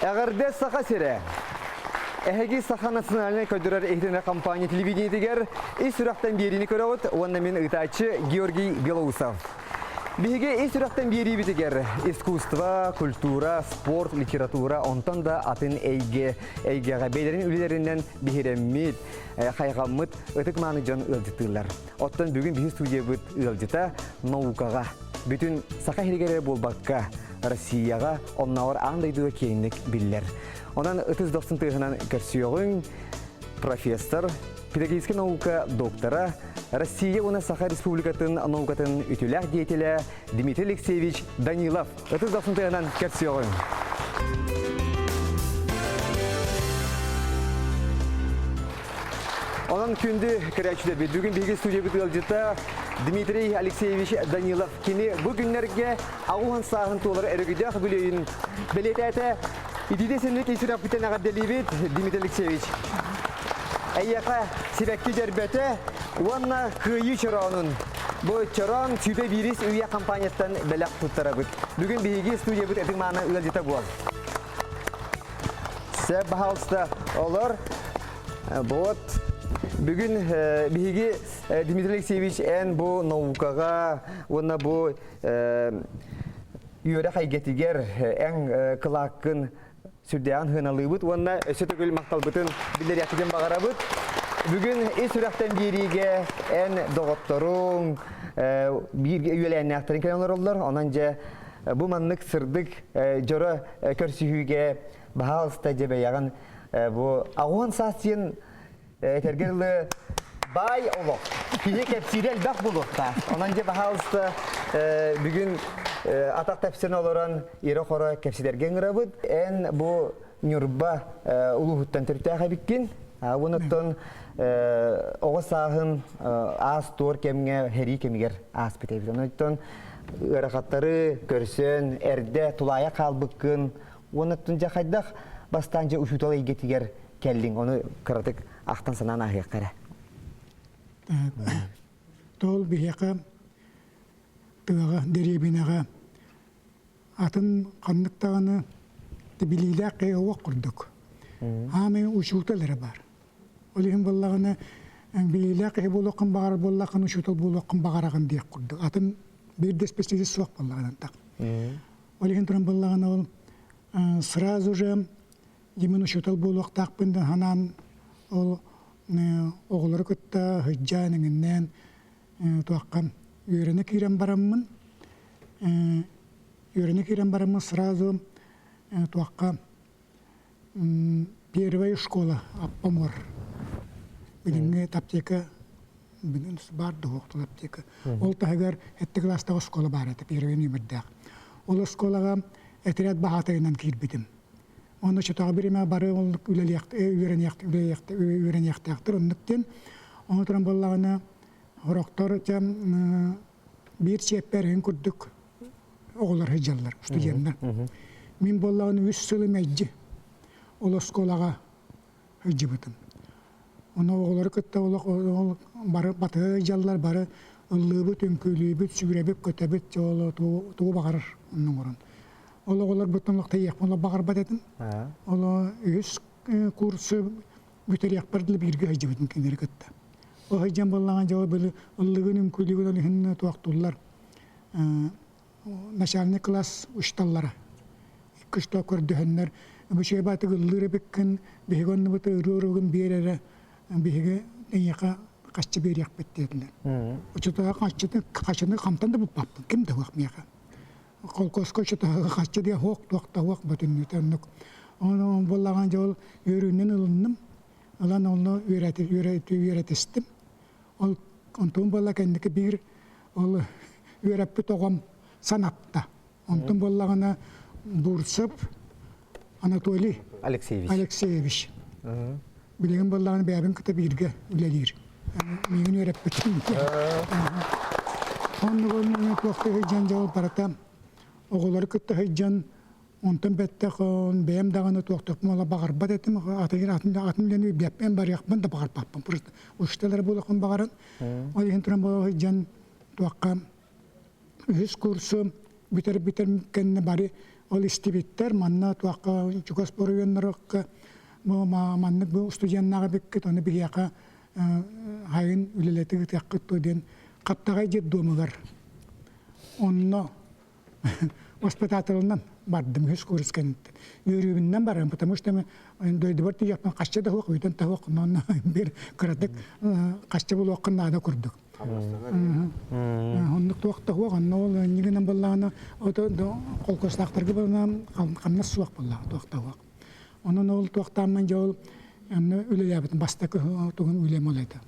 Эҕэрдэ Саха сирэ! Эһиги Саха национальнай көрдөрөр иһитиннэрэр компания телевидениетигэр ис сүрэхтэн биэриини көрөҕүт уонна мин ыытааччы Георгий Белоусов. Биһиги ис сүрэхтэн биэриибитигэр искусство, культура, спорт, литература, онтон да атын эйгэ эйгэҕэ бэйэлэрин үлэлэринэн биһирэммит, хайҕаммыт ытык-мааны дьон ыалдьыттыыллар. Оттон бүгүн биһи студиябыт ыалдьыта наукаҕа, бүтүн Саха сиригэр эрэ буолбакка, Россияҕа, оннооҕор аан дойдуга киэҥник биллэр. Онон ытыс дохсун тыаһынан көрсүөҕүҥ профессор, педагогическай наука доктора, Россия уонна Саха Республикатын наукатын үтүлээх деятелэ Дмитрий Алексеевич Данилов. Ытыс дохсун тыаһынан көрсүөҕүҥ. Онон күндү көрөөччүлэрбит, бүгүн биһиги студиябыт ыалдьыта Дмитрий Алексеевич Данилов. Кини бу күннэргэ аҕуһан сааһын туолар өрөгүйдээх үбүлүөйүн бэлиэтээтэ. Итиитэ синник ис сүрэхпитин эҕэрдэлиибит, Дмитрий Алексеевич. Эйиэхэ сибэкки дьөрбөтө уонна кыайыы чороонун. Бу чороон сүүбэ биирис үйэ компанияттан бэлэх туттарабыт. Бүгүн биһиги студиябыт ытык-мааны ыалдьыта буол. Сэ, пожалуйста, олор. Вот. Бүгүн биһиги Дмитрий Алексеевич эн бу наукаҕа уонна бу үөрэх эйгэтигэр эн кылааккын сүрдээҕин сыаналыыбыт уонна өссө төгүл махталбытын биллэриэхпитин баҕарабыт. Бүгүн ис сүрэхтэн биэриигэ эн доҕотторуҥ бииргэ үөлээннээхтэрин кэлэн олороллор. Онон дьэ бу маннык сырдык дьоро көрсүһүүгэ баһаалыста дьэ бэйэҕин бу аҕуһан саас диэн этэргэ дылы баай олох. Киһи кэпсиирэ элбэх буолуохтаах. Онон дьэ баһаалыста бүгүн атах тэпсэн олорон ирэ-хоро кэпсэтэргэ ыҥырабыт. Эн бу Ньурба улууһуттан төрүттээх эбиккин. Онуттан оҕо сааһын аас-туор кэмҥэ, сэрии кэмигэр ааспыт эбит. Онуттан ыарахаттары көрсөн, эрдэ тулаайах хаалбыккын. Онуттан дьэ хайдах бастаан дьэ учуутал эйгэтигэр кэллиҥ, ону кыратык ахтан санаан ааһыахха эрэ. Тоол биһиэхэ тыаҕа, дэриэбинэҕэ атын ханнык даҕаны билиилээх киһи уох курдук. Аамай учуутал эрэ баар. Ол иһин буоллаҕына билиилээх киһи буолуоххун баҕарар буоллаххына учуутал буолуоххун баҕараҕын диэх курдук. Атын биир да специалист суох буоллаҕына так. Ол иһин туран буоллаҕына ол сразу же Димин учуутал буолуохтаахпын да санаан ол оҕолору кытта сылдьан эҥиннээн туохха үөрэнэ киирэн бараммын үөрэнэ киирэн бараммын сразу туохха первая школа Аппамор билиҥҥи аптека баар дуһуохтун аптека ол таһыгар эттэ кылаастаах оскуола баар этэ первый нүөмэрдээх ол оскуолаҕа этэрээт баһаатайынан киирбитим Онно чотоҕо биримэ бары оннук үлэлиэх үөрэниэхтээхтэр оннук диэн. Ону туран буоллаҕына сорохтор биир чиэппэр иһин курдук оҕолор сылдьаллар, студеннар. Мин буоллаҕына үс сылы мэлдьи ол оскуолаҕа сылдьыбытым. Ону оҕолору кытта олох бары батыһа сылдьаллар, бары ыллыыбыт, үҥкүүлүүбүт, сүүрэбит, көтөбүт, ол тугу баҕарар оннук оҥорон. Ол оҕолорбуттан олох тэйиэхпин олох баҕарбат этим. Ол үһүс курсу бүтэриэхпэр дылы бииргэ сылдьыбытым кинилэри кытта. Ол сылдьан буоллаҕына дьэ ол били ыллыгын, үҥкүүлүүгүн ол иһин туохтууллар начальный класс учталлара. Икки что көрдөһөннөр Бучуйбаатык ыллыыр эбиккин, биһиги оннубут ырыа уруогун биэр эрэ, биһиги эйиэхэ хаччы биэриэхпит диэтилэр. Оччотугар хаччыны, хаччыны хантан да булбаппын, ким да суох миэхэ. Холкуоска оччотооҕу хаччы диэн суох, туох да суох бүтүннүүтэ оннук. Ону буоллаҕына дьэ ол үөрүүнэн ылынным. Ылан онно үөрэтистим. Ол онтум буолла кэнники биир ол үөрэппит оҕом санатта. Онтон буоллаҕына Бурцев Анатолий Алексеевич. Алексеевич. Билигин буоллаҕына бэйэбин кытта бииргэ үлэлиир. Миигин үөрэппитим. Оннук оннук туохта сылдьан дьэ ол барыта оҕолору кытта сылдьан онтон бэттэх бэйэм даҕаны туохтуохпун ола баҕарбат этим атын атын атын үлэни билбэппин барыахпын да баҕарбаппын просто учителлэр буолуохпун баҕаран ол иһин туран буола сылдьан туохха үһүс курсу бүтэр бүтэр кэннэ бары. Ол истибиттэр манна туохха чугас оройуоннарга маннык бу студеннааҕы бүккүт ону биһиэхэ хайын үлэлэтик ытыаххыт дуо диэн Хаптаҕай детдомугар онно воспитателынан бардым үһүс курс кэнниттэн үөрүүбүнэн барарым потому что дойдубар тиийиэхпин хаччы да суох үтэн да суох онно биир кыратык хаччы булуоххун наада курдук оннук туох да суох онно ол иннигинэн буоллаҕына холкуостаахтарга буоллаҕына хамнас суох буоллаҕа туох да суох онон ол туохтааммын дьэ ол онно үлэлээбитим бастакы тугун үлэм ол этэ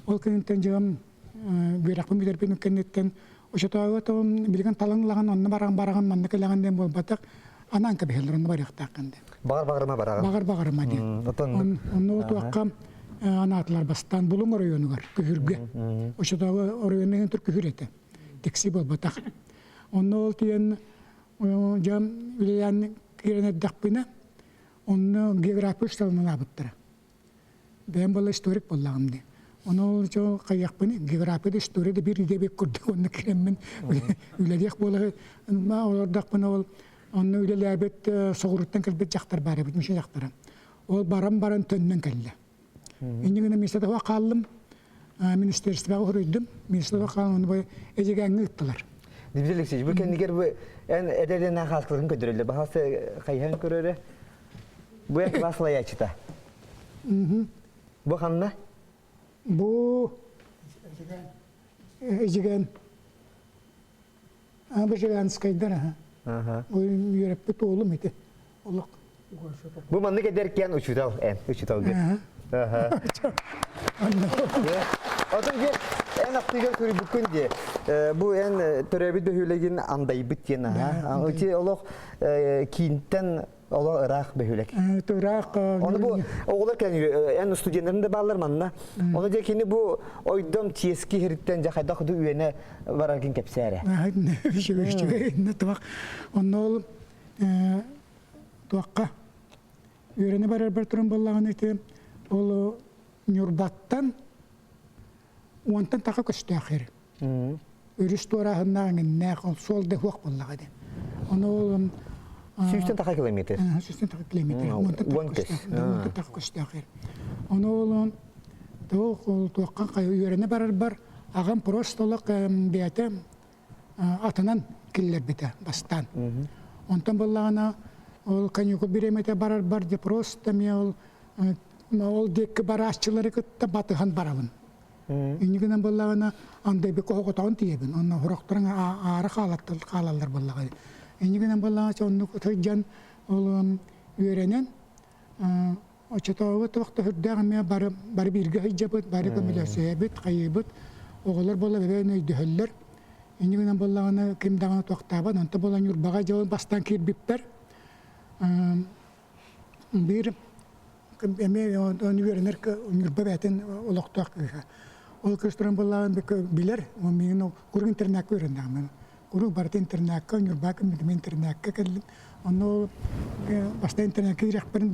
ол кэнниттэн дьэ үөрэхпин бүтэрбитим кэнниттэн очотооҕу тоҕум билигин талан ылаҕын онно бараҕын бараҕын манна кэлэҕин диэн буолбатах анаан кэбиһэллэр онно барыахтааххын диэн Баҕар баҕарыма бараҕын. Баҕар баҕарыма диэн. Онно ол туохха анаатылар бастаан Булуҥ оройуонугар Күһүргэ. Очотооҕу оройуонун иһин Күһүр этэ. Тикси буолбатах. Онно ол тиийэн дьон үлэлээн киирэн эрдэхпинэ онно география учууталынан Бэйэм буолла историк буоллаҕым дии. Ону ол чо хайыахпын география да история да биир идэ курдук онно киирэммин үлэлиэх буола олордохпуна ол онно үлэлээбит соҕурууттан кэлбит дьахтар баар эбит миша дьахтара. Ол баран баран төннөн кэллэ. Инньэ гына миэстэ таһа хааллым. Министерствоҕа хоруйдум. Министерствоҕа хаалан ону бу Эдьигээҥҥэ ыыттылар. Дмитрий Алексеевич, бу кэннигэр бу эн эдэрдэн хаалкыларын көрдөрөллөр. Баһаалыста хайыһан көрөрө. Бу эн класс салайааччыта. Бу ханна? Бу Эдьигээн. Бажиганскайдар аха. Бу үөрэппит уолум ити. Олох. Бу маннык эдэркээн учуутал эн учууталгын. Отон дьэ эн ахтыыгар суруйбуккун дии. Бу эн төрөөбүт бөһүөлэгин андайбыт диэн аха. Ити олох киинтэн Оло ыраах бөһүөлэк. Ыраах. Ону бу оҕолор кэлэн эн студеннарын да бааллар манна. Ону дьэ кини бу ойдом чиэски хириттэн дьэ хайдах ду үөнэ бараргын кэпсээрэ. Үчүгэй туох онно ол туохха үөрэнэ барарбар туран буоллаҕына ити ол Ньурбаттан уонтан таха көстөөх сир. Өрүс туорааһыннаах эҥиннээх, ол суол да суох буоллаҕа дии. Ону ол Сүүстэн таха километр. Сүүстэн таха километр. Уонтан таха көстөөх сир. Ону ол туох ол туохха үөрэнэ барарбар аҕам просто олох бэйэтэ атынан киллэрбитэ бастаан. Онтон буоллаҕына ол каникул бириэмэтэ барарбар де просто эмиэ ол ол диэки барааччылары кытта батыһан барабын. Инньэ гынан буоллаҕына андайбыкка оҕотоҕун тиийэбин. Онно сорохторун аара хаалаллар буоллаҕа. Инньэ гынан буоллаҕына оннук сылдьан ол үөрэнэн оччотооҕу туох да сүрдээх эмиэ бары бары бииргэ сылдьабыт, бары көмөлөсүһэбит, хайыыбыт. Оҕолор буолла бэйэ өйдөһөллөр. Инньэ гынан буоллаҕына ким даҕаны туохтаабат. Онто буолан Ньурбаҕа дьон бастаан киирбиппэр биир эмиэ ону үөрэнэр Ньурба бэйэтин олохтоох кыыһа. Ол кыыс туран буоллаҕын билэр, миигин куруук интернакка үөрэннэҕим. Куруук барыта интернакка, Ньурба кэммитим интернакка кэллим. Онно ол бастаан интернакка киириэхпин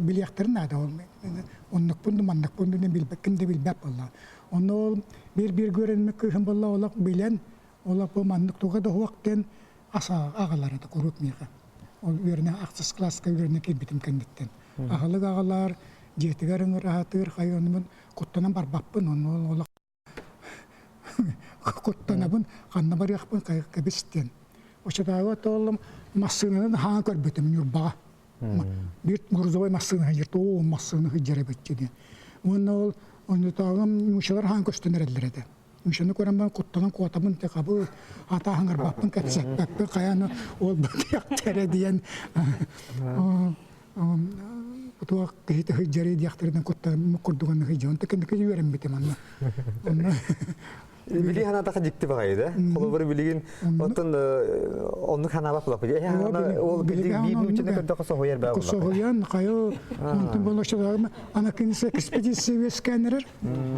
билиэхтэрин наада ол. Оннукпун да манныкпын да билбэккин да билбэт буоллаҕа. Онно ол биир-бииргэ үөрэммит кыыһым буолла олох билэн, олох бу маннык туга да суох диэн ас аҕалар этэ куруук миэхэ. Ол үөрэнэ ахсыс кылааска үөрэнэ киирбитим кэнниттэн. Аһылык аҕалар, дьиэтигэр ыҥыраһатыыр, хайыанымын куттанан барбаппын, онно олох куттанабын, ханна барыахпын кэбис диэн. Оччотооҕу тооллум массыынаны хаан көрбүтүм Ньурбаҕа. Биир грузовой массыына сылдьар, оо массыына сылдьар эбит диэн. Уонна ол оннотооҕум нуучалар хаан көстөн эрэллэр этэ. Мишаны көрөн баран куттанан куотабын хабы атааһыҥарбаппын кэпсэппэппин хайааны ол бытыахтара диэн туох киһи сылдьарый диэхтэринэн куттанан курдуган сылдьан онто кэнники үөрэммитим онно онно Билигин санаатахха дьикти баҕайы да. Холобур билигин оттон оннук санаабат буоллахпыт. Ол билигин биир нууччаны көрдөххө соһуйар баа буоллах. Соһуйан, хайа, онтон болочолорум ана кинисе экспедиция үөскээн эрэр.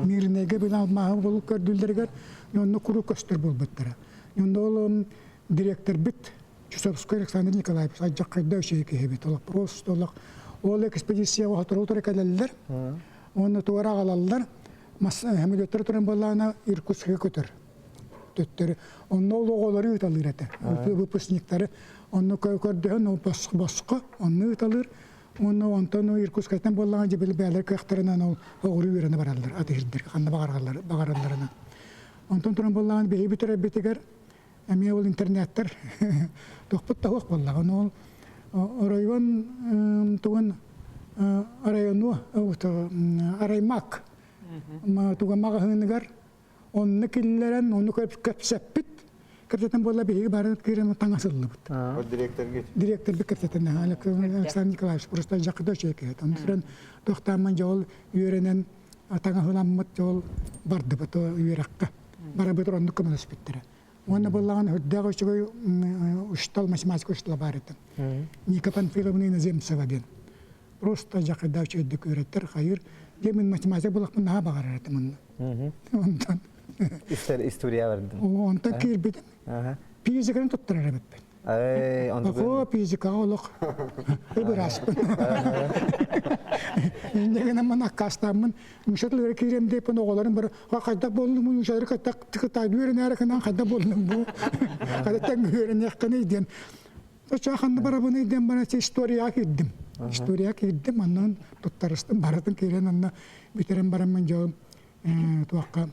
Мирнэйгэ били алмааһы булук көрдүүллэригэр онно куруук көстөр буолбуттара. Онно ол директорбит Чусовской Александр Николаевич алдьархайда үчүгэй киһи эбит. Олох просто олох ол экспедицияҕа сотору-сотору кэлэллэр. Уонна туора аҕалаллар. Самолеттар туран буоллаҕына Иркутскайга көтөр. төттөрү. Онно ол оҕолору ыыталыыр этэ. Выпускниктары онно көрдөһөн ол босхо онно ыыталыыр. Уонна онтон Иркутскайтан буоллаҕына дьэ били бээлэр кыахтарынан ол оҕуру үөрэнэ бараллар атыһырдар ханна баҕаралларынан. Онтон туран буоллаҕына биһиги бүтэрэрбитигэр эмиэ ол интернеттэр туохпут да суох буоллаҕына ол оройуон тугун району араймак туга маҕаһыыныгар онно киллэрэн ону кэпсэппит кэпсэтэн буолла биһиги бары киирэн таҥас ыллыбыт директоргит директорбит кэпсэтэн Александр Николаевич просто жакыда чекет онно туран тохтааммын дьэ ол үөрэнэн таҥаһыламмыт дьэ ол бардыбыт үөрэххэ барабыт оннук көмөлөспүттэрэ Уонна буоллаҕына үрдээх үчүгэй учтал математика учтала баар этэ. Ника Панфиловна Иноземцева диэн. Просто дьакыйдаах үчүгэйдик үөрэттэр, хайыр. Дьэ мин математика булахпын наһаа баҕарар этим онно. Онтон История бардым. Онтон киирбитим. Физиканы туттарар эбиппин. Охо, физикаҕа олох ыбыраспын. Инньэ гынан аккаастааммын Мушатлары киирем деппин оҕолорум бары хайдах буоллум мушалары кытта кытта үөрэнээри гынан хайдах буоллум бу хайдах тэҥ үөрэниэххиний диэн Оччо ханна барабыный диэн баран историяҕа киирдим. Историяҕа киирдим, онон туттарыстым, барытын киирэн онно бүтэрэн бараммын дьон туохха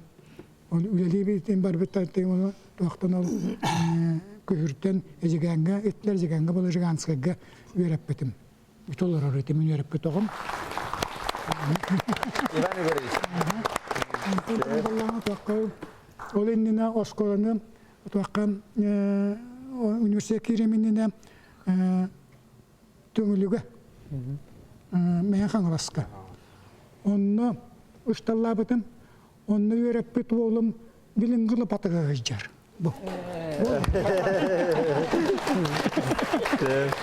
ол үлэлии барбыт ону туохтан ол күһүртэн Эдьигээҥҥэ иттилэр Эдьигээҥҥэ буола Жиганскайга үөрэппитим. Толорор этим үөрэппит оҕом. Иван Егорович. Ол иннинэ оскуоланы туохха университет киирим иннинэ Төҥүлүгэ Мэҥэ Хаҥаласка. Онно усталлаабытым. Онно үөрэппит уолум билиҥҥи лопатыга сылдьар. Бу.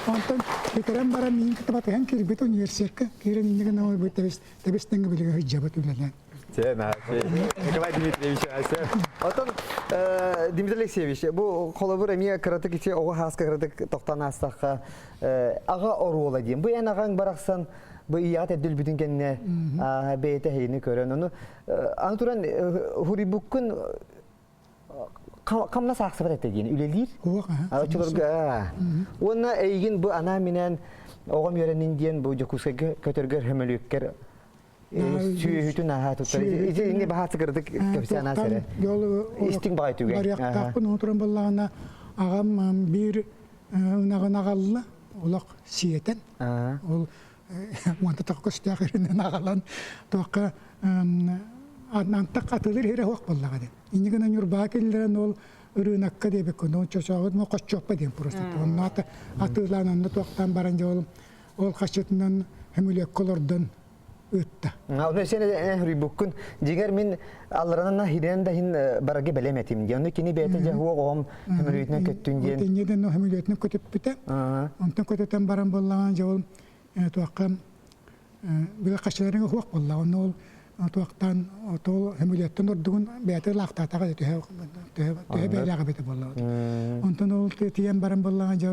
Онтон бүтэрэн баран миин кытта батыһан киирбит университекка киирэн инньэ гынан бу тэбис тэбис тэҥҥэ билигэ сылдьабыт үлэлээн. Николай Дмитриевич, Отон Дмитрий Алексеевич, бу холобур эмиэ кыратык ити оҕо хааска кыратык тохтон аастахха аҕа оруола диэн. Бу эн аҕаҥ барахсан бу ийэҕэ тэбдилбитин кэннэ бэйэтэ эһигини көрөн ону аны туран хуруйбуккун хамнас аахсыбат этэ диэн үлэлиир. Оччолорго уонна эйигин бу анаан-минээн оҕом үөрэнин диэн бу Дьокуускайга көтөргөр хөмөлүөккэр сүөһүтүн аһаа туттар. Ити инни баһааты кырдык кэпсээн аас эрэ. Истиҥ баҕай түгэн. Барыахтаахпын утуран буоллаҕына аҕам биир ынаҕын аҕалла олох сиэтэн ол уонта көстөөх иринэн аҕалан туохха антах атылыр иһэрэ суох буоллаҕа диэн. Инньэ гынан Ньурбаҕа киллэрэн ол ырыынакка диэбиккин, ол чочоҕут хоччуоппа диэн просто. Онно атыылаан онно туохтаан баран дьэ ол ол хаччытынан хөмүлүөккэ олордон ыытта. Онно сен хоруйбуккун дьиҥэр мин алларанан хирен да иһин барарга бэлэм этим диэн. Онно кини бэйэтэ дьэ хуох оҕом хөмүлүөтүнэн көттүн диэн. Инньэ хөмүлүөтүнэн көтүппүтэ. Онтон көтүтэн баран буоллаҕына дьэ ол туохха били хаччыларыҥа суох буолла. Онно ол туохтан ол хөмүлүөттэн ордугун бэйэтэ лаахтаатаҕа төһө төһө бэйэлээх эбитэ буолла. Онтон ол тиийэн баран буоллаҕына дьэ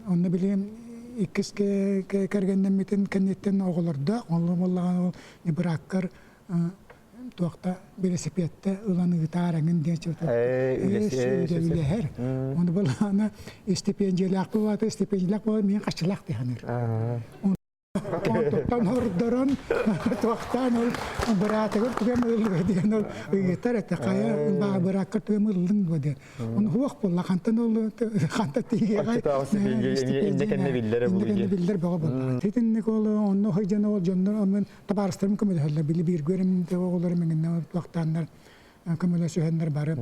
онно били иккис кэргэннэммитин кэнниттэн оҕолордоох, ол буоллаҕына ол бырааккар туохта велосипедте ылан ыытаар эҥин диэн үлэһэр. Ону былаана стипендиялаах буолаата, стипендиялаах буола миин хаччылаах диһаныр. Онтуттан ордорон туохтаан ол быраатыгар түгэм ыллыга диэн ол ыйытар этэ хайа быраакка түгэм ыллыҥ дуо диэн. Ону хуох буолла хантан ол ханта тиийиэҕэй инне кэннэ биллэр инне биллэр бөҕө буолла. Итинник ол онно хойдьан ол дьоннор онон табаарыстарым көмөлөһөллөр били бииргүөрүм оҕолорум иҥиннэ туохтааннар көмөлөсүһэннэр бары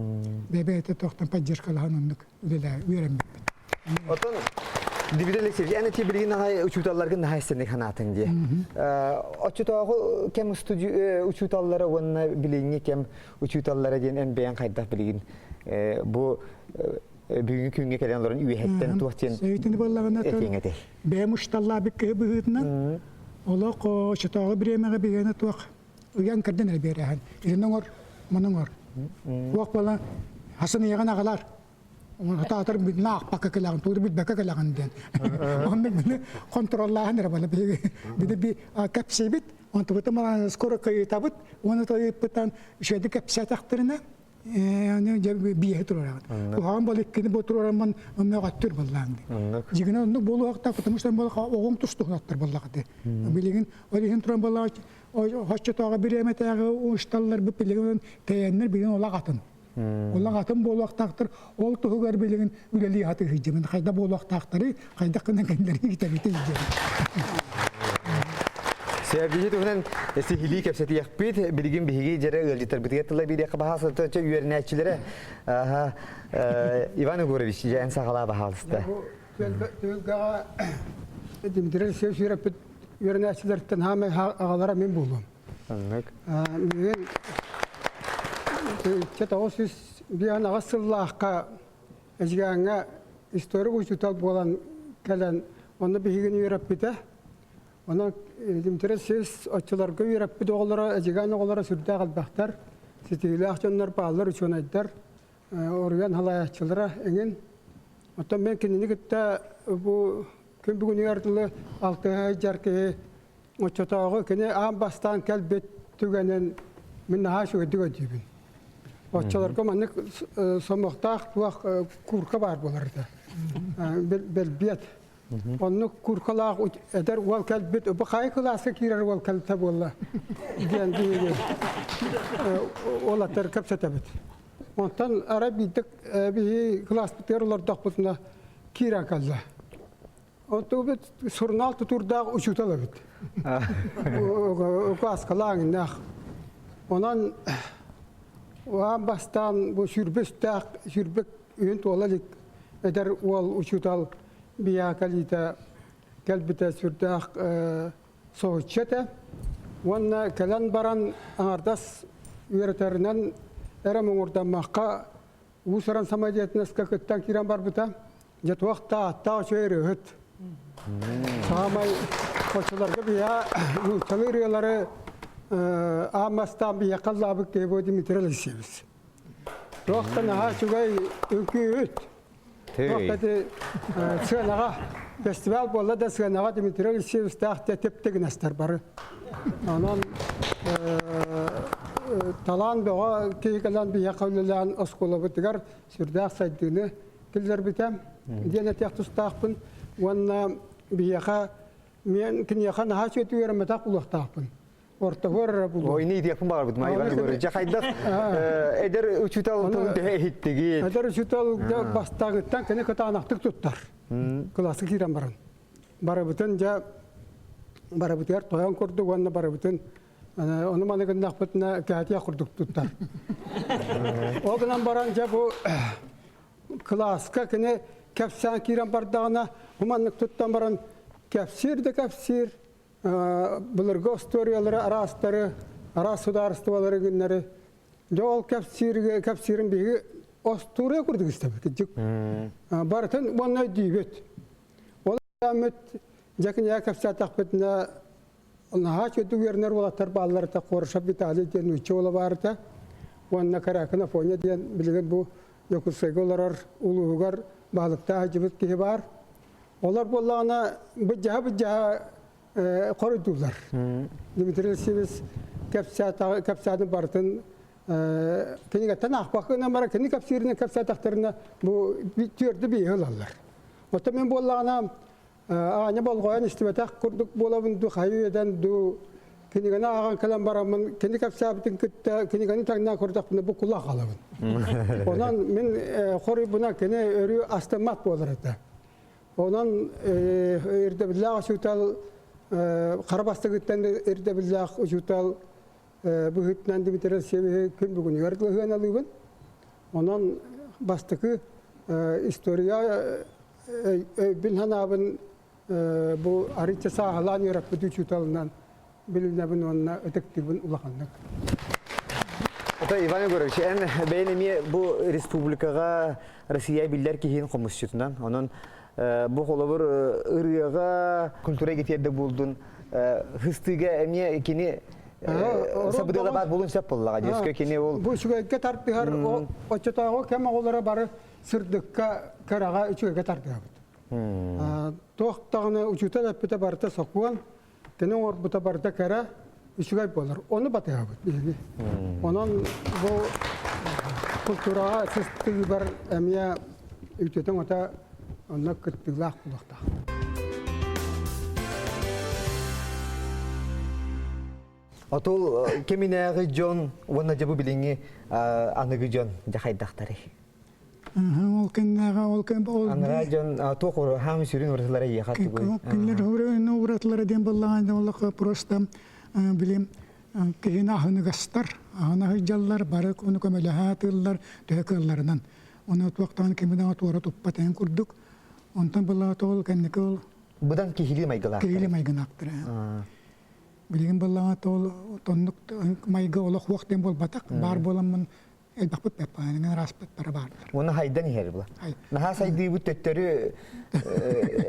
бэйэ-бэйэтэ туохтан поддержкалаһан оннук үлэлээ үөрэммиппит. Отон Дмитрий Алексеевич, эн ити билигин аҕай учууталларгын наһаа истинник санаатыҥ дии. Оччотооҕу кэм учууталлара уонна билиҥҥи кэм учууталлара диэн эн бэйэҥ хайдах билигин бу бүгүҥҥү күҥҥэ кэлэн олорон үөһэттэн туох диэн этиэҥ этэй? Бэйэм учууталлаабыт киһи быһыытынан олох оччотооҕу бириэмэҕэ биһиэнэ туох ыйан кэрдэн эрэ биэрэһэн. Итини оҥор, маны оҥор. Туох буолан хасын ыйаҕын аҕалар. Таатар бүтүнэ аахпакка кэлэҕин, тугу да билбэккэ кэлэҕин диэн. Онно мини контроллааһын эрэ буолла. Биһиги би кэпсиибит, онтубутун малаан скоро кыйытабыт, уонна тойуппутан үчүгэйдик кэпсээтэхтэринэ. Биэһи туруораҕын. Куһаҕан бол иккини бу туруораммын мөҕөттүр буоллаан дии. Дьигинэ оннук буолуохта, потому что оҕоҥ тустуһунаттар буоллаҕа Билигин ол иһин туран буоллаҕа оччотооҕу бириэмэтээҕи ушталларбыт билигин тэйэннэр билигин олох атын. Олох атын буолуохтаахтар. Ол туһугар билигин үлэлии сатыы сылдьабын. Хайда буолуохтаахтарый, хайдах гынан кинилэри иитэбитий диэн. Сэргиһи туһунан сиһилии кэпсэтиэхпит. Билигин биһиги дьэрэ ыалдьыттарбытыгар тыла биэриэххэ баһаалыста үөрэнээччилэрэ Иван Егорович дьээн саҕалаа баһаалыста. Түөлбэҕэ Дмитрий Алексеевич үөрэппит үөрэнээччилэртэн хаамай аҕалара мин буолуом. Оннук. Мин 958 сыллаахха Эдьигээҥҥэ историк учуутал буолан кэлэн, онно биһигини үөрэппитэ. Онон Дмитрий Алексеевич оччолорго үөрэппит оҕолоро, Эдьигээн оҕолоро сүрдээх элбэхтэр, ситиһиилээх дьоннор бааллар, учуонайдар, оруйан халайааччылара эҥин. Оттон мен кинини кытта бу күн бүгүнүгэр дылы алтыһа сылдьар киһи оччотооҕу кини аан бастаан кэлбит түгэнин мин наһаа үчүгэйдик өйдүүбүн. Оччолорго маннык сомохтоох туох куурка баар буолар этэ. Бэлбиэт. Оннук кууркалаах эдэр уол кэлбит, бу хайа кылааска киирэр уол кэлтэ буолла диэн биһиги уолаттар кэпсэтэбит. Онтон арай биирдик биһи кылааспытыгар олордохпутуна киирэн кэллэ. Онтубут сурунаал тутуурдаах учуутал эбит. Кааскалааҥнаах. Онон аан бастаан бу сүүрбэ үстээх, сүүрбэ үһүн туола илик эдэр уол учуутал биһиэхэ кэлбитэ сүрдээх соһуччу этэ. Уонна кэлэн баран аҥардас үөрэтэринэн эрэ муҥурдаммакка уус-уран самодеятельноска кыттан киирэн барбыта. Дьэ туох да ааттаах үчүгэй ырыаһыт. Саамай оччолорго биһиэхэ нууччалыы ырыалары аан бастаан биһиэхэ ыллаабыт киһи бу Дмитрий Алексеевич. Туох да наһаа үчүгэй үҥкүүһүт. Туох да ити сыанаҕа фестиваль буолла да сыанаҕа Дмитрий Алексеевичтаах тип-тигинэстэр бары. Онон талаан бөҕө киһи кэлэн биһиэхэ үлэлээн оскуолабытыгар сүрдээх сайдыыны киллэрбитэ диэн этиэх тустаахпын уонна биһиэхэ мен киниэхэ наһаа үчүгэй үөрэммэтэх булуохтаахпын ортоһуор эрэ булуом. Ой, диэхпин баҕарбытым Иван Егорович. Дьэ хайдах эдэр учуутал тылын төһө иһиттигит? Эдэр учуутал бастааҥыттан кини кытаанахтык туттар. Кылааска киирэн баран. Барыбытын дьэ барыбытыгар тойон курдук уонна барыбытын Ону маны гыннахпытына кэһэтиэх курдук туттар. Ол гынан баран дьэ бу кылааска кини кэпсээн киирэн бардаҕына бу маннык туттан баран кэпсиир да кэпсиир былыргы остуоруйалары араастары араас судаарыстыбалары гыннары дьэ ол кэпсииргэ кэпсиирин биһиги остуоруйа курдук истэбит кырдьык барытын уонна өйдүүбүт ол Аммыт дьэ кэпсээтэхпитинэ наһаа үчүгэйдик үөрэнэр уолаттар бааллар этэ Хорошев Виталий диэн нуучча уола баар этэ уонна Корякин Афоня диэн билигин бу Дьокуускайга олорор улууһугар баһылыктаах сылдьыбыт киһи баар. Олор буоллаҕына быдьаһа-быдьаһа хоруйдууллар. Дмитрий Алексеевич кэпсээтин барытын кинигэттэн аахпаккынан баран кини кэпсииринэн кэпсээтэхтэринэ бу түөрдү биэһи ылаллар. Оттон мин буоллаҕына аанньа болҕойон истибэтэх курдук буолабын дуу, хайыы үйэтэн дуу кинигэни ааҕан кэлэн бараммын кини кэпсээбитин кытта кинигэни таҥнаан көрдөхпүнэ бу кулаах хаалабын. Онон мин хоруйбунан кини өрүү астыммат буолар этэ. Онон ирдэбиллээх учуутал хара бастакыттан ирдэбиллээх учуутал быһыытынан Дмитрий Алексеевиһы күн бүгүнүгэр сыаналыыбын. Онон бастакы история өйбүн-санаабын бу арыйча сааһылаан үөрэппит учууталынан билинэбин уонна ытыктыыбын улаханнык. Ото Иван Егорович, эн бэйэн эмиэ бу республикаҕа Россия биллэр киһин хомусчутунан, онон бу холобур ырыаҕа культура эйгэтигэр да буолдун, хыстыыга эмиэ кини сабыдыала баар буолун сөп буоллаҕа дьөскө кини ол бу үчүгэйгэ тардыһар оччотооҕу кэм оҕолоро бары сырдыкка кыраҕа үчүгэйгэ тардыһабыт туох даҕаны учуутал эппитэ барыта сокуон кини оҥорбута барыта кэрэ үчүгэй буолар ону батыһабыт биһиги онон бу. Култуураҕа сыстыыбар эмиэ үтүөтүн ота онно кыттыылаах буолуохтаах. Отул кэминээҕи дьон уонна дьэ бу билиҥҥи аныгы дьон дьэ хайдахтарый? Ол кэннээҕи ол кэм ол Анараа дьон туох хаамы сүрүн уратылара эйиэхэ тугуй? Кинилэр уратылара диэн буоллаҕына олох просто билим киһини аһыныгастар, аһына сылдьаллар, бары ону көмөлөһө сатыыллар, төһө кыалларынан. Ону туохтаан киминэ туора туппат эн курдук. Онтон былаата ол кэнники ол Быдан киһилии майгылаахтар. Киһилии майгынаахтар. Билигин былаата ол тоннук майгы олох уох диэн буолбатах. Баар буоламмын элбэхпит бэппаанынан араспыт бара баардыр. Уонна хайдан иһэр була. Наһаа сайдыыбыт төттөрү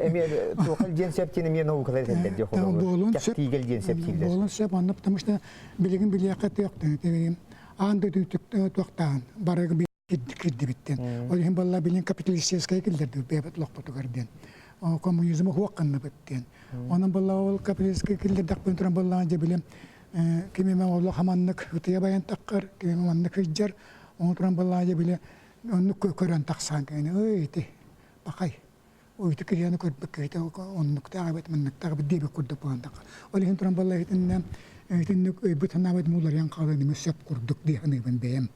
эмиэ туохал диэн сөп диэн эмиэ наукалар этэллэр диэх Буолун сөп. Тиигэл диэн сөп дииллэр. Буолун сөп, онно потому что билигин билиэххэ туохтаан аан дойду туохтаан бары кирдибиттен. Ол иһин балла билин капиталистическай киллэрди бэйэбит олохпутугар диэн. Коммунизмы хуох гынныбыт диэн. Онон балла ол капиталистическай киллэрдэхпин туран баллаан дьэ билим ким эмэ олох маннык ытыйа байан таххар, ким эмэ маннык сылдьар, ону туран балаайа били оннук көрөн тахсан кэни ый ити пахай уйты киһини көрбүт киһитэ оннуктаах эбит манныктаах эбит диэбит курдук буолан таххар. Ол иһин туран балла итиннэ итинник өйбүт санаабыт мууларыйан хаалан эмэ сөп курдук дии саныыбын бэйэм.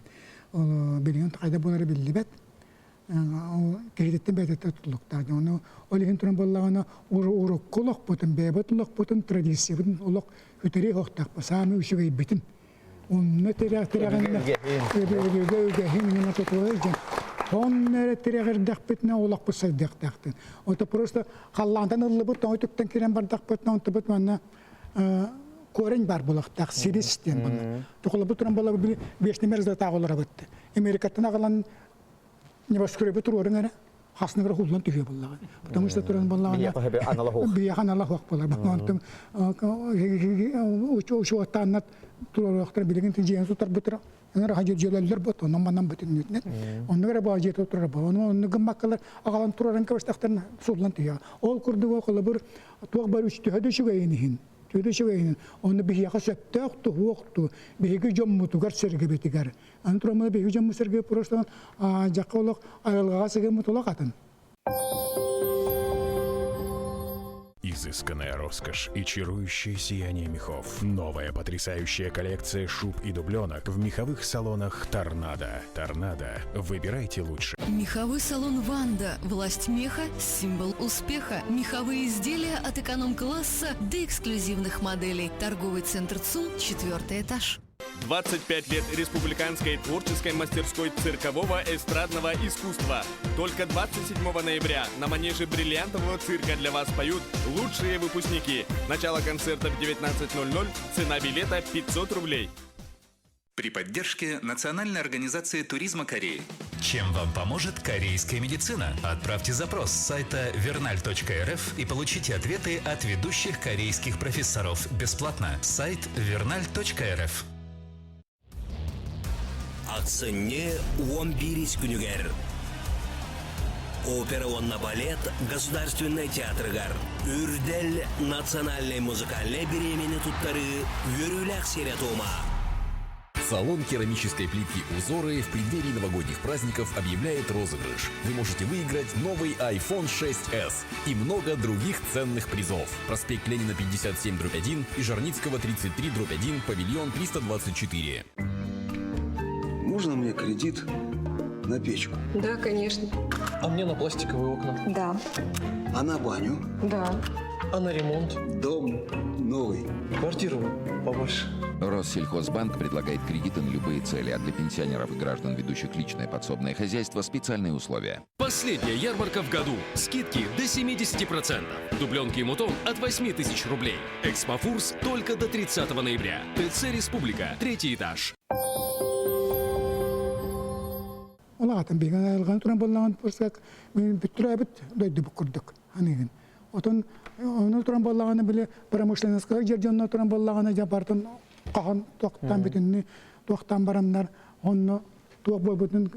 Ол билигин хайда буолара биллибэт. Киһититтэн бэйэтиттэн тутулуктаах. Ону ол иһин туран буоллаҕына урукку олохпутун, бэйэбит олохпутун, традициябытын олох үтэрии оһохтоохпут, саамай үчүгэйбитин. Онно тирэҕиннэ өбүгэ үгэһин гына тутуһа дьон. Онно эрэ тирэҕирдэхпитинэ олохпут сайдыахтаахтын. Ото просто халлаантан ыллыбыт, тоҥ түктэн киирэн бардахпытына, онтубут манна корень бар булахтаах, сирис диэн буолла. Тохолобут туран буола бешнемер златаах олорабыт. Америкаттан аҕалан небоскребы туруорун эрэ хасныгар хуллан түһүө буоллаҕа. Потому что туран буоллаҕына биһиэхэ анала суох буолар. Онтон учуоттааннат туруоруохтара билигин дьиэни тутарбытыра ыҥыр аха дьиэлэллэр бот онон манан бүтүннүүтүнэн оннук эрэ баа дьиэ турар бо ону онну гыммаккалар аҕалан турарын кэбистэхтэрин суллан түһүө. Ол курдук холобур туох бар үчтүһэ да үчүгэйин иһин төһө үчүгэйин онну биһиэхэ сөптөөх туһуох ту биһиги дьоммутугар сэргэбитигэр Аны туран биһиги дьоммут сэргэ просто дьахха олох айылҕаҕа сыгыммыт олох атын. Изысканная роскошь и чарующее сияние мехов. Новая потрясающая коллекция шуб и дубленок в меховых салонах «Торнадо». «Торнадо». Выбирайте лучше. Меховой салон «Ванда». Власть меха – символ успеха. Меховые изделия от эконом-класса до эксклюзивных моделей. Торговый центр ЦУМ, четвертый этаж. 25 лет Республиканской творческой мастерской циркового эстрадного искусства. Только 27 ноября на манеже бриллиантового цирка для вас поют лучшие выпускники. Начало концерта в 19.00, цена билета 500 рублей. При поддержке Национальной организации туризма Кореи. Чем вам поможет корейская медицина? Отправьте запрос с сайта vernal.rf и получите ответы от ведущих корейских профессоров бесплатно. Сайт vernal.rf. Ахсынньы 11 күнүгэр Опера уонна балет Государственнай театрыгар Үрдэл национальнай музыкальнай бириэмийэни туттарыы үөрүүлээх сиэрэ-туома. Салон керамической плитки «Узоры» в преддверии новогодних праздников объявляет розыгрыш. Вы можете выиграть новый iPhone 6s и много других ценных призов. Проспект Ленина 57 1 и Жарницкого 33 1, павильон 324. Можно мне кредит на печку? Да, конечно. А мне на пластиковые окна. Да. А на баню? Да. А на ремонт? Дом новый. Квартиру побольше. Россельхозбанк предлагает кредиты на любые цели, а для пенсионеров и граждан, ведущих личное подсобное хозяйство, специальные условия. Последняя ярмарка в году. Скидки до 70%. Дубленки и мутон от 8 тысяч рублей. Экспофурс только до 30 ноября. ТЦ «Республика», третий этаж. Улаатан биһиги айылҕаны туран буоллаҕын бүттүрээбит дойдубут курдук аныгын. Отон ону туран буоллаҕына били промышленностька дьер дьонно туран буоллаҕына дьэ бартын хаһан туохтан бүтүннүү туохтан бараннар онно туох буолбутун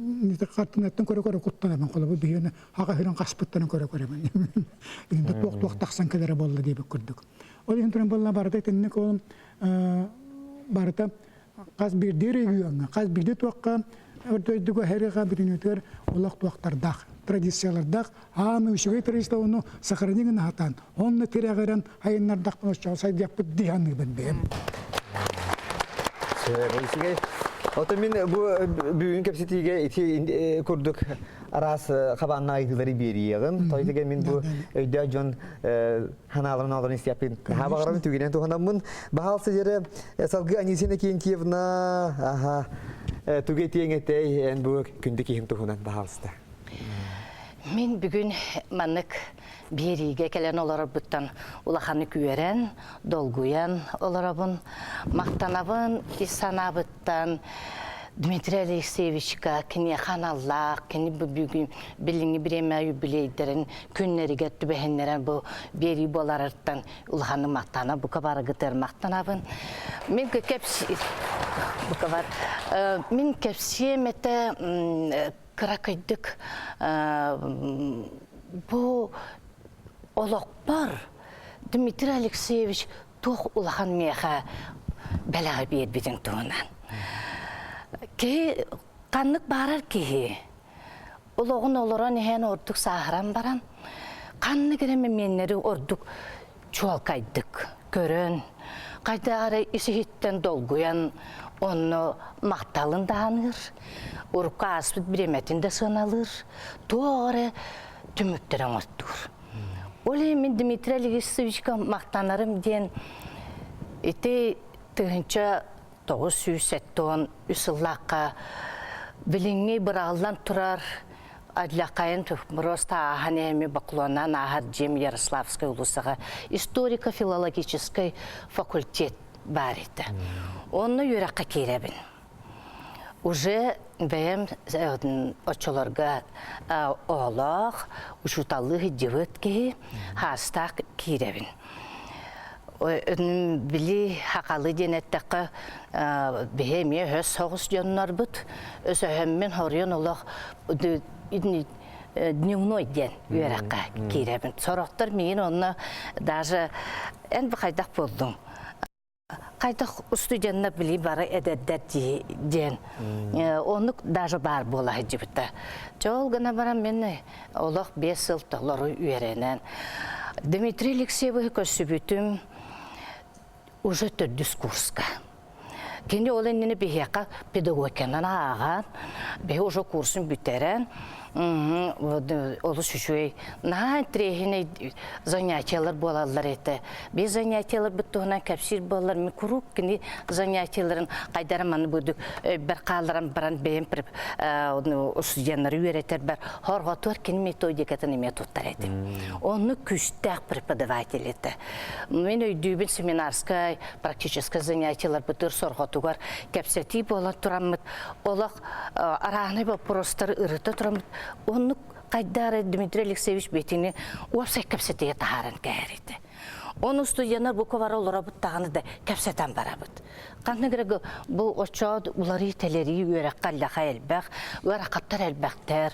хартынаттан көрө-көрө куттанабын холобур биһиги хаха хүрэн хаспыттарын көрө-көрөбүн инде туох-туох тахсан кэлэрэ буолла диэбит курдук. Ол иһин туран буолла барыта итинник ол барыта хас биирдии региоҥҥа, хас биирдии туохха дойдуга хэрига бүтүнүтүгэр олох туохтардаах, традициялардаах, ааны үчүгэй традиция ону сохрани гына сатаан, онно тирэҕирэн айыннардахпын оччоҕо сайдыахпыт дии саныыбын бэйэм. Үчүгэй. Ото мин бу бүгүн кэпсэтиигэ ити курдук араас хабааннаах ыйытыылары биэриэҕим. Тойтуга мин бу өйдөөх дьон ханааларын олорон истиэхпин наһаа баҕарабын түгэнэн туһанаммын. Баһаалса дьэрэ салгыы Анисия Иннокентьевна аха тугу этиэҥ этэй эн бу күндү киһим туһунан баһаалыста. Мин бүгүн маннык биэриигэ кэлэн олорорбуттан улаханнык үөрэн, долгуйан олоробун. Махтанабын ис санаабыттан Дмитрий Алексеевичка киниэхэ аналлаах, кини бүгүн билиҥҥи бириэмэ юбилейдэрин күннэригэр түбэһиннэрэн бу биэрии буоларыттан улаханнык махтана бука барыгытыгар махтанабын. Мин кэпси бука бар мин кэпсиэм этэ кыракыйдык бу олохпор Дмитрий Алексеевич туох улахан миэхэ бэлэҕи биэрбитин туһунан. Киһи ханнык баарар киһи олоҕун олорон иһэн ордук сааһыран баран ханнык эрэ мэмиэннэри ордук чуолкайдык көрөн, хайдах эрэ ис-иһиттэн долгуйан онно махталын да аныыр, урукку ааспыт бириэмэтин да сыаналыыр, туох эрэ түмүктэри оҥортуур. Ол иһин мин Дмитрий Алексеевичка махтанарым диэн ити 1973 сыллаахха билиҥҥи быраҕыллан турар Адлякайын просто ааһан эми баклонан ааһар дьиэм Ярославскай уулуссаҕа историко-филологическай факультет баар этэ. Онно үөрэххэ киирэбин. Уже бэйэм оччолорго оҕолоох, учууталлыы сылдьыбыт киһи хаастаах киирэбин. Били хахалы диэн эттэххэ, биһи эмиэ өһөс соҕус дьоннорбут. Өсөһөммүн хоруйан олох дневной диэн үөрэххэ киирэбин. Сорохтор миигин онно даже эн бу хайдах буоллуҥ? Хайдах студеннар били бары эдэрдэр диэн оннук даже баар буола сылдьыбыта. Чол гына баран мин олох 5 сыл толору үөрэнэн Дмитрий Алексеевиһы көрсүбүтүм уже төрдүс курска. Кини ол иннинэ биһиэхэ педагогиканан ааҕан, биһи уже курсун бүтэрэн, олус үчүгэй наһаа интэриэһинэй занятиелар буолаллар этэ. Биир занятиеларбыт туһунан кэпсиир буоллар, мин куруук кини занятиеларын хайдара маны будук өйбөр хаалларан баран бэйэм студеннары үөрэтэрбэр хорҕотуор кини методикатын эмиэ туттар этим. Оннук күүстээх преподаватель этэ. Мин өйдүүбүн семинарскай, практическай занятиеларбытыгар сорҕотугар кэпсэтии буолан тураммыт олох арааһынай боппуруостары ырыта тураммыт оннук хайдары Дмитрий Алексеевич бэтини уопсай кэпсэтиигэ таһааран кэһэрити. Ону студеннар бу бара олоробут даҕаны да кэпсэтэн барабыт. Ханнык эрэ бу оччоот уларыы-тэлэрии үөрэххэ аллаха элбэх, ыарахаттар элбэхтэр.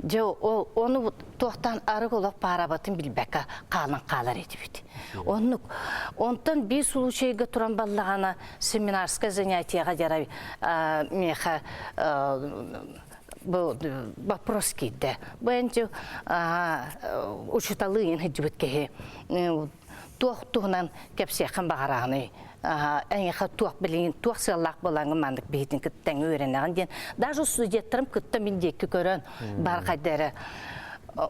Дьэ ону туохтан арыгы олох паарабатын билбэккэ хаалан хаалар этибит. Оннук. Онтон биир случайга туран баллаҕана семинарскай занятиеҕа дьара миэхэ бу вопрос киирдэ. Бу энчи учуталыы сылдьыбыт киһи туох туһунан кэпсиэххин баҕараҕыный эйиэхэ туох билигин туох сыаллаах буолаҥҥын маннык биһитин кытта тэҥҥэ үөрэнэҕин диэн даже студенттарым кытта мин диэки көрөн бар хайда эрэ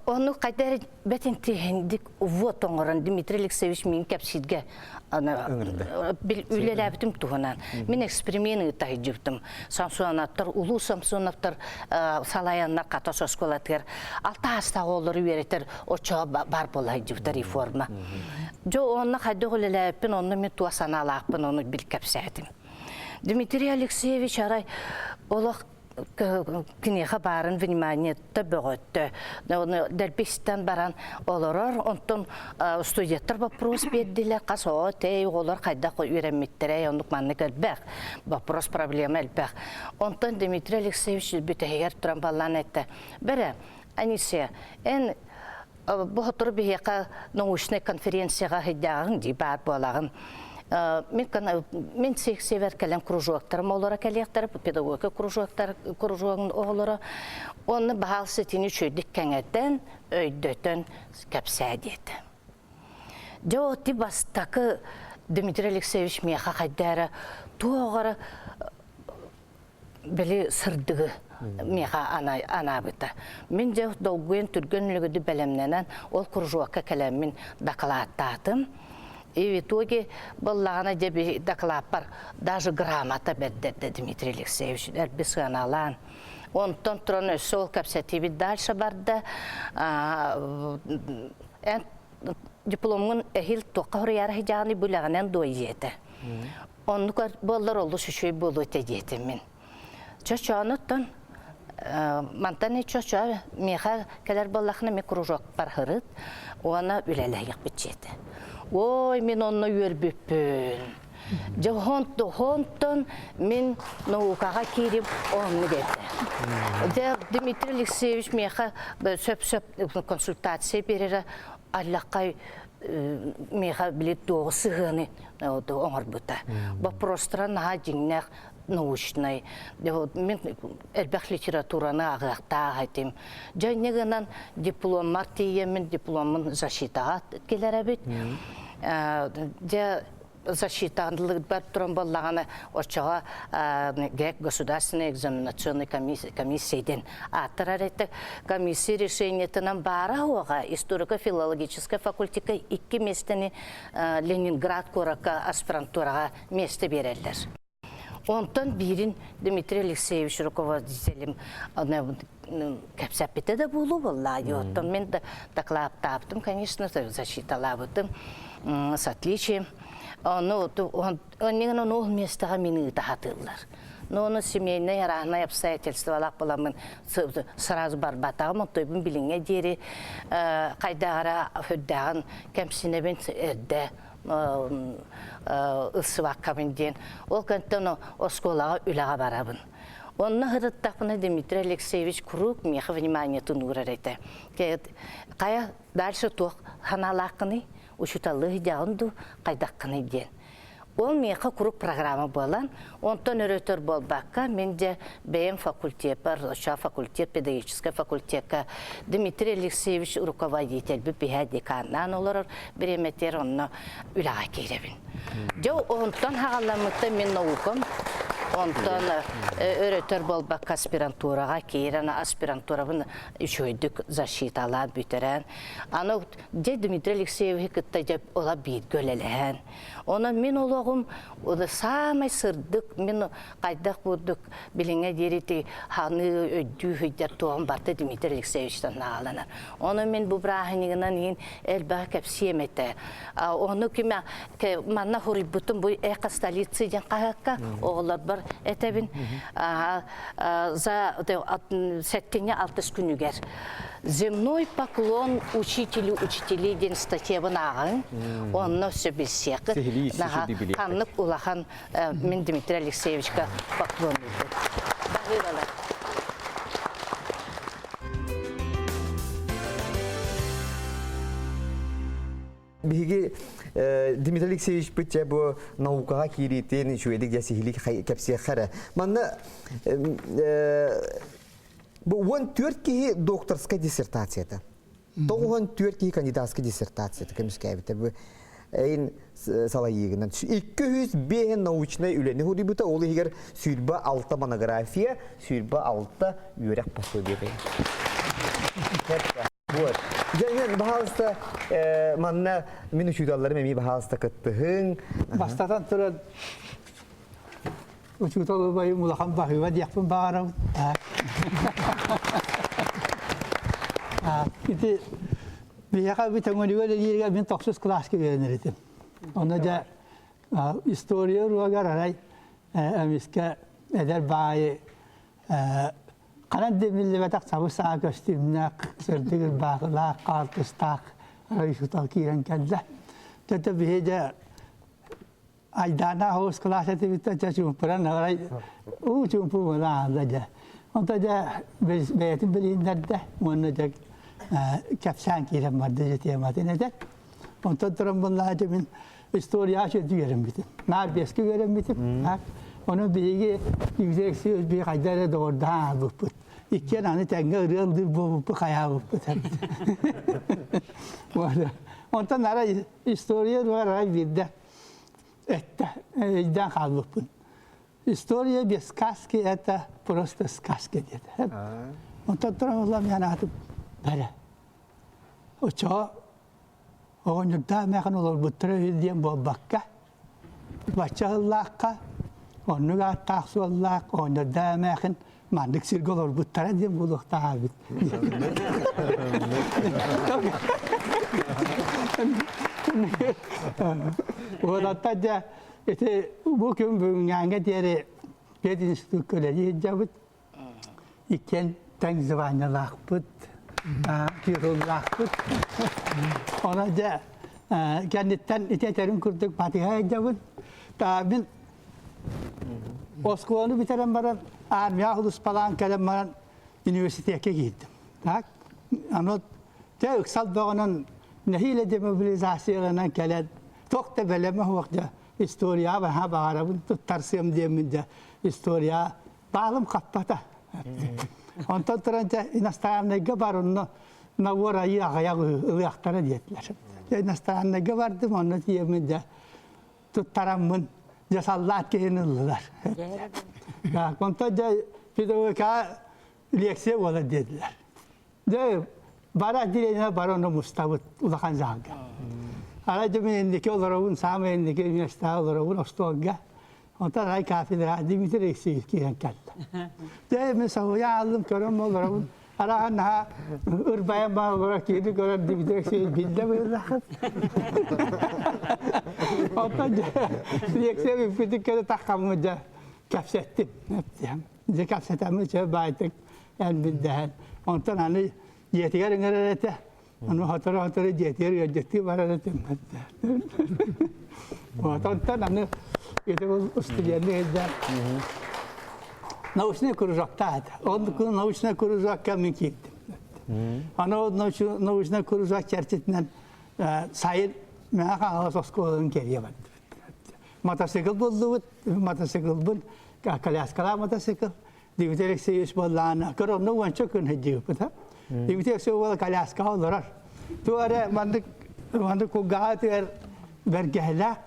ону хайда эрэ бэт интиэһиндик вот оҥорон Дмитрий Алексеевич мин кэпсииргэ үлэлээбитим туһунан мин эксперимент ыыта сылдьыбытым Самсоновтар улуу Самсоновтар салайаннар Хатас оскуолатыгар алта аастаах оҕолору үөрэтэр оччоҕо баар буола сылдьыбыта реформа. Дьэ онно хайдах үлэлээбиппин, онно мин туох санаалаахпын ону бил кэпсээтим. Дмитрий Алексеевич арай олох киниэхэ баарын вниманиета бөҕөттө. Оны дэлби баран олорор, онтон студенттар вопрос биэрдилэр, хас оҕо тей оҕолор хайдах үөрэммиттэрэй, оннук маннык элбэх вопрос проблема элбэх. Онтон Дмитрий Алексеевич бүтэһигэр туран баллаан этте. Бэрэ, Анисия, эн бу сотору биһиэхэ научнай конференцияҕа сылдьаҕыҥ дии баар буолаҕын. Мин север кэлэн кружоктарым олоро кэлиэхтэрэ, педагогика кружоктар кружогун оҕолоро. Онно баһаал ситини үчүгэйдик кэҥэтэн, өйдөтөн кэпсээ диэтэ. Дьэ оти бастакы Дмитрий Алексеевич миэхэ хайда эрэ туох эрэ били сырдыгы миэхэ анаабыта. Мин дьэ долгуйан түргэн үлүгүдү бэлэмнэнэн ол кружокка кэлэммин дакылааттаатым. И в итоге буоллаҕына дьэ дакылааппар даже грамота бэрдэрдэ Дмитрий Алексеевич эрби сыаналаан. Онтон туран өссө ол кэпсэтиибит дальше барда. Эн дипломҥун эһил туохха хоруйаары сыдьааны бүлэҕинэн дуойдиэтэ. Оннук буоллар олус үчүгэй буолуо этэ диэтим мин. Чочоонуттан мантан чочоо миэхэ кэлэр буоллахына ми кружок барһырыт уонна үлэлэһиэхпит дьиэтэ. Ой, мин онно үөрбүппүн. Дьэ онтон мин наукаҕа киирим оннук этэ. Дьэ Дмитрий Алексеевич миэхэ сөп-сөп консультация биэрэрэ аллаххай миэхэ били туоҕу сыһыаны оҥорбута. Вопростара наһаа дьиҥнээх научнай. Мин элбэх литератураны ааҕыахтаах этим. Дьэ инньэ гынан дипломмар тиийэммин дипломмун защитаҕа кэлэр эбит. Дьэ защиталыырбар туран буоллаҕына оччоҕо ГЭК государственная экзаменационная комиссия диэн ааттарар этэ. Комиссия решениетынан баара уоҕа историко-филологическай факультекка икки миэстэни Ленинград куоракка аспирантураҕа миэстэ биэрэллэр. Онтон биирин Дмитрий Алексеевич руководителим кэпсэппитэ да буолуо буоллаа. Оттон мин дакылааттаабытым, конечно, защиталаабытым с отличием. Ону оннигин ол местоҕа мин ыыта сатыыллар. Но ону семейнай разные обстоятельстволаах буламмын сразу барбатаҕым, оттойбун билиҥҥэ диэри хайдах эрэ үрдээҕин кэмсинэбин эрдэ ылсыбаккабын диэн. Ол кэнтэн оскуолаҕа үлэҕэ барабын. Онно сырыттахпына Дмитрий Алексеевич куруук миэхэ вниманиетын уурар этэ. Хайа дальше туох санаалааххыный, учуталлыы сылдьаҕын дуу, хайдаххыный диэн. Ол миэхэ куруук программа буолан, онтон өрөтөр буолбакка, мин дьэ бэйэм факультеппар, оччоҕо факультет, педагогическай факультекка Дмитрий Алексеевич руководительбит биһэ деканнаан олорор бириэмэтигэр онно үлэҕэ киирэбин. Дьэ онтон хаҕаламмыттан мин наукам, онтон өрөтөр буолбакка аспирантураҕа киирэн аспирантурабын үчүгэйдик защиталаан бүтэрэн, аны дьэ Дмитрий Алексеевиһы кытта дьэ ола бииргэ үлэлэһэн, Онон мин олоҕум саамай сырдык, мин хайдах курдук билиҥҥэ диэри ити ханыы өйдүү сылдьар туоҕум барыта Дмитрий Алексеевичтан аҕаланар. Онон мин бу бырааһынньыгынан иһин элбэҕи кэпсиэм этэ. Ону ким манна суруйбутум бу Эхо столицы диэн хаһыакка оҕолорбор этэбин. За сэттинньи алтыс күнүгэр Земной поклон учителю учителей диэн статьябын ааҕыҥ. Онно өссө билсиэххит. Ханнык улахан мин Дмитрий Алексеевичка поклон ыыппыт. Баһыыбалар. Биһиги Дмитрий Алексеевичпыт дьэ бу наукаҕа киириитин үчүгэйдик дьэ сиһилии кэпсиэххэ эрэ. Манна бу 14 киһи докторскай диссертацията. 94 киһи кандидатскай диссертацията көмүскээбитэ. Бу эйин салайыыгынан 205 научнай үлэни хуруйбута, ол иһигэр 26 монография, 26 үөрэх пособиета. Вот. Дьэ, баһаалыста, манна мин учууталларым эмиэ баһаалыста кыттыһыҥ. Бастатан туран, учуутал убайым улахан баһыыба диэхпин баҕарабын. Ити биһиэхэ бу төҥүлүгэр үлэлииригэр мин тохсус кылааска үөрэнэр этим. Онно дьэ история уруогар арай эмискэ эдэр баайы Ханан да биллибэтэх сабыс-саҥа көстүүмнээх, сырдык ырбаахылаах, хаартыстаах учуутал киирэн кэллэ. Дьэ биһи дьэ айдаана оҕус кылаас этибит дьэ чуумпуран арай уу чуумпу буолан аалла дьэ. Онто дьэ бэйэтин билиһиннэрдэ уонна дьэ кэпсээн киирэн барда дьэ тематын этэ. Онтон туран буллаа дьэ мин история үчүгэй үөрэммитим. Наар бэскэ үөрэммитим. Ону биһиги Дмитрий Алексеевич биһи хайда эрэ доҕордоһон аалбыппыт. Иккиэн аны тэҥҥэ ырыа ыллыыр буолбуппут хайаабыппыт. Онтон арай история арай биирдэ эттэ өйдөөн хаалбыппын. История без сказки это просто сказка диэтэ. Онтон туран улам анаатым бэрэ. Оччоҕо оҕонньордоох эмээхин олорбуттара үһү диэн буолбакка, бачча сыллаахха оннук ааттаах-суоллаах оҕонньордоох эмээхин маннык сиргэ олорбуттара диэн буолуохтаах эбит. Уолаттар дьэ ити бу күн бүгүҥҥээҥҥэ диэри пединститукка үлэлии сылдьабыт. Иккиэн тэҥ званиелаахпыт, титуллаахпыт. Онон дьэ кэнниттэн ити этэрим курдук батыһа сылдьабын. Мин оскуоланы бүтэрэн баран армияҕа сулууспалаан кэлэн баран университекка киирдим. Так, аны дьэ ыксал бөҕөнөн нэһиилэ демобилизацияланан кэлэн туох да бэлэмэ суох дьэ историяҕа баһа баҕарабын туттарсыам диэммин дьэ история баалым хаппата. Онтон туран дьэ иностраннайга бар онно набор айыы аҕыйах ылыахтара диэтилэр. Дьэ иностраннайга бардым онно тиийэммин дьэ туттараммын дьэ саллаат киһини ыллылар. Онтон дьэ педагогика лекция буолар диэтилэр. Дьэ бары отделение бары ону мустабыт улахан залга. Арай дьэ мин инники олоробун, саамай инники миэстэҕэ олоробун остуолга. Онтон арай кафедра Дмитрий Алексеевич киирэн кэллэ. Дьэ мин соһуйа ааллым, көрөн олоробун. Араҕан наһаа ырбайан баар олорор киһини көрөн Дмитрий Алексеевич биллэ быһыылаах. Онтон дьэ лекция бүппүтүн кэннэ таххаммын дьэ кэпсэттим. Дьэ кэпсэтэммин чэ баайтык эн-мин дэһэн. Онтон аны дьиэтигэр ыҥырар этэ. Аны сотору-сотору дьиэтигэр ыалдьыттыы барар этим. Онтон аны ити ол студенныы сылдьан научный кружоктаах этэ. Ол научный кружокка мин киирдим. Аны ол научный кружок чэрчитинэн сайын Мэҥэ Хаҥалас оскуолатын кэрийэ бардыбыт. Мотоцикл буллубут, мотоциклбын коляскалаах мотоцикл. Дмитрий Алексеевич буоллаҕына, көр онно уонча күн сылдьыбыппыт. Дмитрий Алексеевич буола коляскаҕа олорор. Туох эрэ маннык маннык кулгааҕа тыгар бэргэһэлээх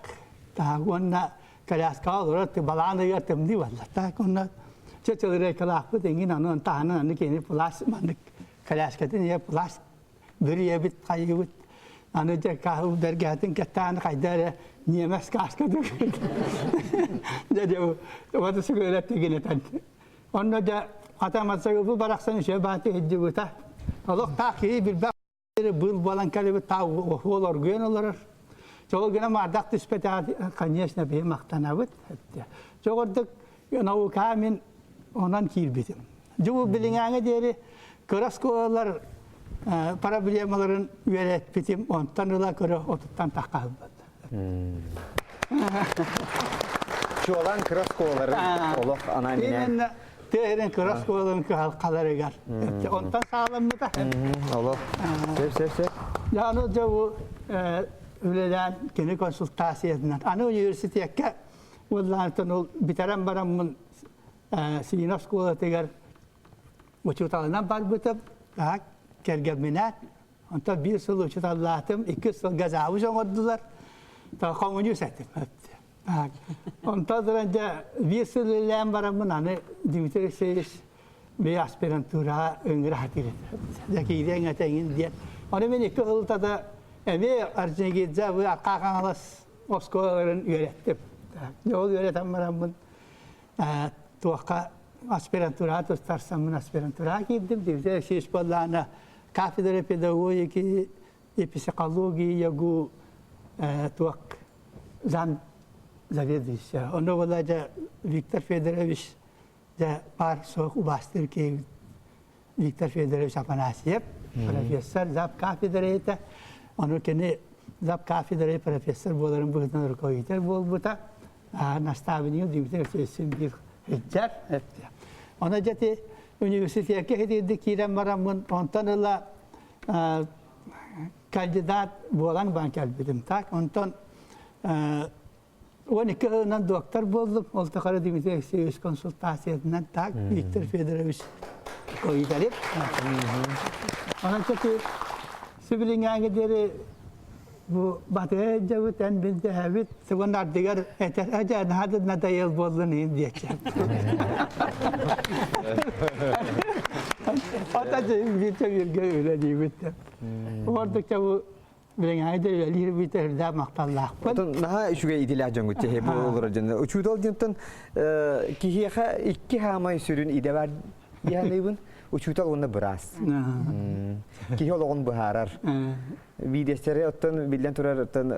таах уонна коляскаҕа олорор балаан ыйыгар тымныы буолла. Так уонна чөчөлөрөйкалаахпыт эҥин аны таһынан аны кини плащ маннык коляскатын ийэ плащ бүрүйэбит хайыыбыт аны дьэ бэргэһэтин кэттээн хайда эрэ ньиэмэс кааскатын дьэ дьэ вот сыгыра тигинэтэн онно дьэ хата бу барахсан үчүгэй бааты иһдибыта олох таах киһи билбэх быыл буолан кэлибит таа уол оргуйан олорор Чоҕу гына маардах түспэтэҕэ конечно биһи махтанабыт чоҕурдук наукаҕа мин онон киирбитим Дьубу билиҥээҥи диэри кыра оскуолалар проблемаларын үөрэппитим, онтон ыла көрө отуттан таххаһылбыт. Чуолаан кыра оскуолаларын олох анаан Именно тыа кыра оскуолаларын кыһалҕаларыгар. Онтон сааламмыта. Олох. Сөп, сөп, сөп. Аны дьэ бу үлэлээн кини консультациятынан. Аны университекка уоллаантан ол бүтэрэн бараммын Сиина оскуолатыгар учууталынан барбытым, кэргэмминээн. Онтон биир сыл учууталлаатым, икки сыл газабыш оҥордулар. Коммунист этим. Онтон туран дьэ биир сыл үлэлээн бараммын аны Дмитрий Алексеевич би аспирантураҕа ыҥыра сатыыр этэ. Дьэ киириэҥ этэҥин диэн. Ону мин икки сылтата эмиэ Орджоникидзе бу Архаа Хаҥалас оскуолаларын үөрэттим. Дьэ ол үөрэтэн бараммын туохха аспирантураҕа туттарсаммын аспирантураҕа киирдим. Дмитрий Алексеевич буоллаҕына кафедра педагогики и психологии ЯГУ туох зам заведующая. Ону буолла дьэ Виктор Федорович дьэ баар суох убаастыыр киһибит Виктор Федорович Афанасьев, профессор, зав кафедра этэ. Ону кини зав кафедра профессор буоларын быһыытынан руководитель буолбута. Наставник Дмитрий Алексеевич биир сылдьар. Ону дьэти университекка хитирди киирэн бараммын, онтон ыла кандидат буолан бан кэлбитим. Так, онтон 12 сылынан доктор буоллум. Ол тухары Дмитрий Алексеевич консультациятынан так Виктор Федорович Коидалев. Онон чэки сүбүлүҥээҥи диэри бу батыһа дьабыт эн бин дэһэбит тугун ардыгар этэр эдэ наһаа надоел буоллун иһин диэччи. Ата бииргэ бииргэ үлэлиибит. Ордук бу Билиҥҥэ үлэлиир бүтэрдээх махталлаахпын. Отон наһаа үчүгэй идэлээх дьоҥҥут чэһи бу олорор дьон. Учуутал диэнтэн киһиэхэ икки хаамай сүрүн идэ бар диэханыыбын. Учуутал уонна быраас. Киһи олоҕун быһаарар. Биидэстэри оттон биллэн турар оттон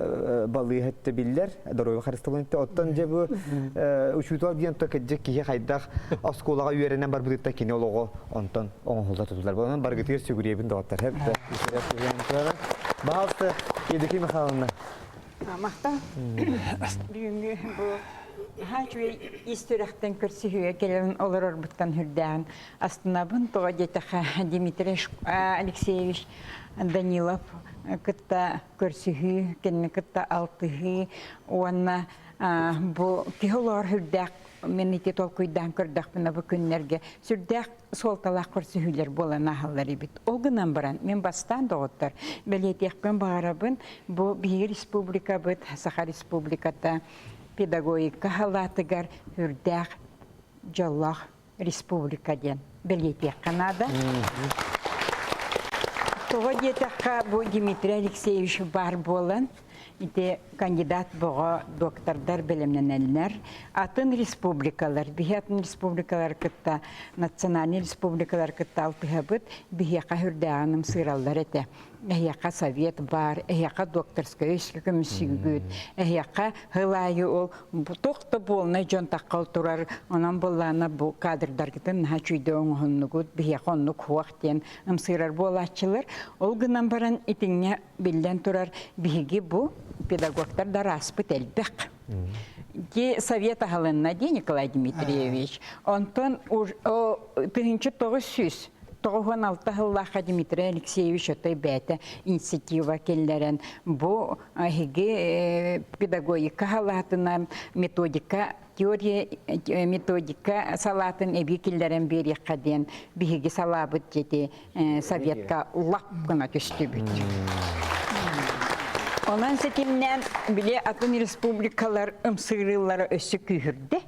балыыһа өттө биллэр, доруобуйа харыстабылын өттө. Оттон дьэ бу учуутал диэн то кырдьык киһи хайдах оскуолаҕа үөрэнэн барбытыттан кини олоҕо онтон оҥоһулла тутуллар. Онон баргытыгар сүгүрүйэбин доҕоттор. Баһаалыста, Евдокия Михайловна. Махтал. Бүгүҥҥү бу наһаа үчүгэй ис сүрэхтэн көрсүһүүгэ кэлэн олорорбуттан үрдээн астынабын. Тоҕо диэтэххэ Дмитрий Алексеевич Данилов кытта көрсүһүү, кинини кытта алтыһыы уонна бу киһи олоор үрдээх мен ити толкуйдаан көрдөхпүнэ бу күннэргэ сүрдээх суолталаах көрсүһүүлэр буолан ааһаллар эбит. Ол гынан баран, мин бастаан доҕоттор, бэлиэтиэхпин баҕарабын, бу биһиги республикабыт, Саха Республиката педагогика халаатыгар үрдээх дьоллоох республика диэн бэлиэтиэххэ наада. Тоҕо диэтэххэ, бу Дмитрий Алексеевич баар буолан, Ити кандидат боҕо доктордар бэлэмнэнэллэр. Атын республикалар, биһи атын республикалар кытта, национальный республикалар кытта алтыһабыт, биһиэхэ үрдээҕин ымсыыраллар этэ. Эһиэхэ совет баар, эһиэхэ докторскай өскө көмүсүгүт, эһиэхэ сыл аайы ол туох да буолнай дьон таххал турар, онон буоллаана бу кадрдаргытын наһаа үчүйдэ оҥоһуннугут, биһиэхэ оннук хуох диэн ымсыырар буолааччылар. Ол гынан баран итинҥэ Биллэн турар, биһиги бу педагогтар да ааспыт элбэх. Ди совет аһылынна ди Николай Дмитриевич. Онтон 1996 сыллаахха Дмитрий Алексеевич отой бэйэтэ инициатива киллэрэн бу эһиги педагогика халаатынан методика теория методика салаатын эбии киллэрэн биэриэххэ диэн биһиги салаабыт диэти советка лап гына түстүбүт. Онон ситимнээн били атын республикалар ымсыырыылара өссө күүһүрдэ.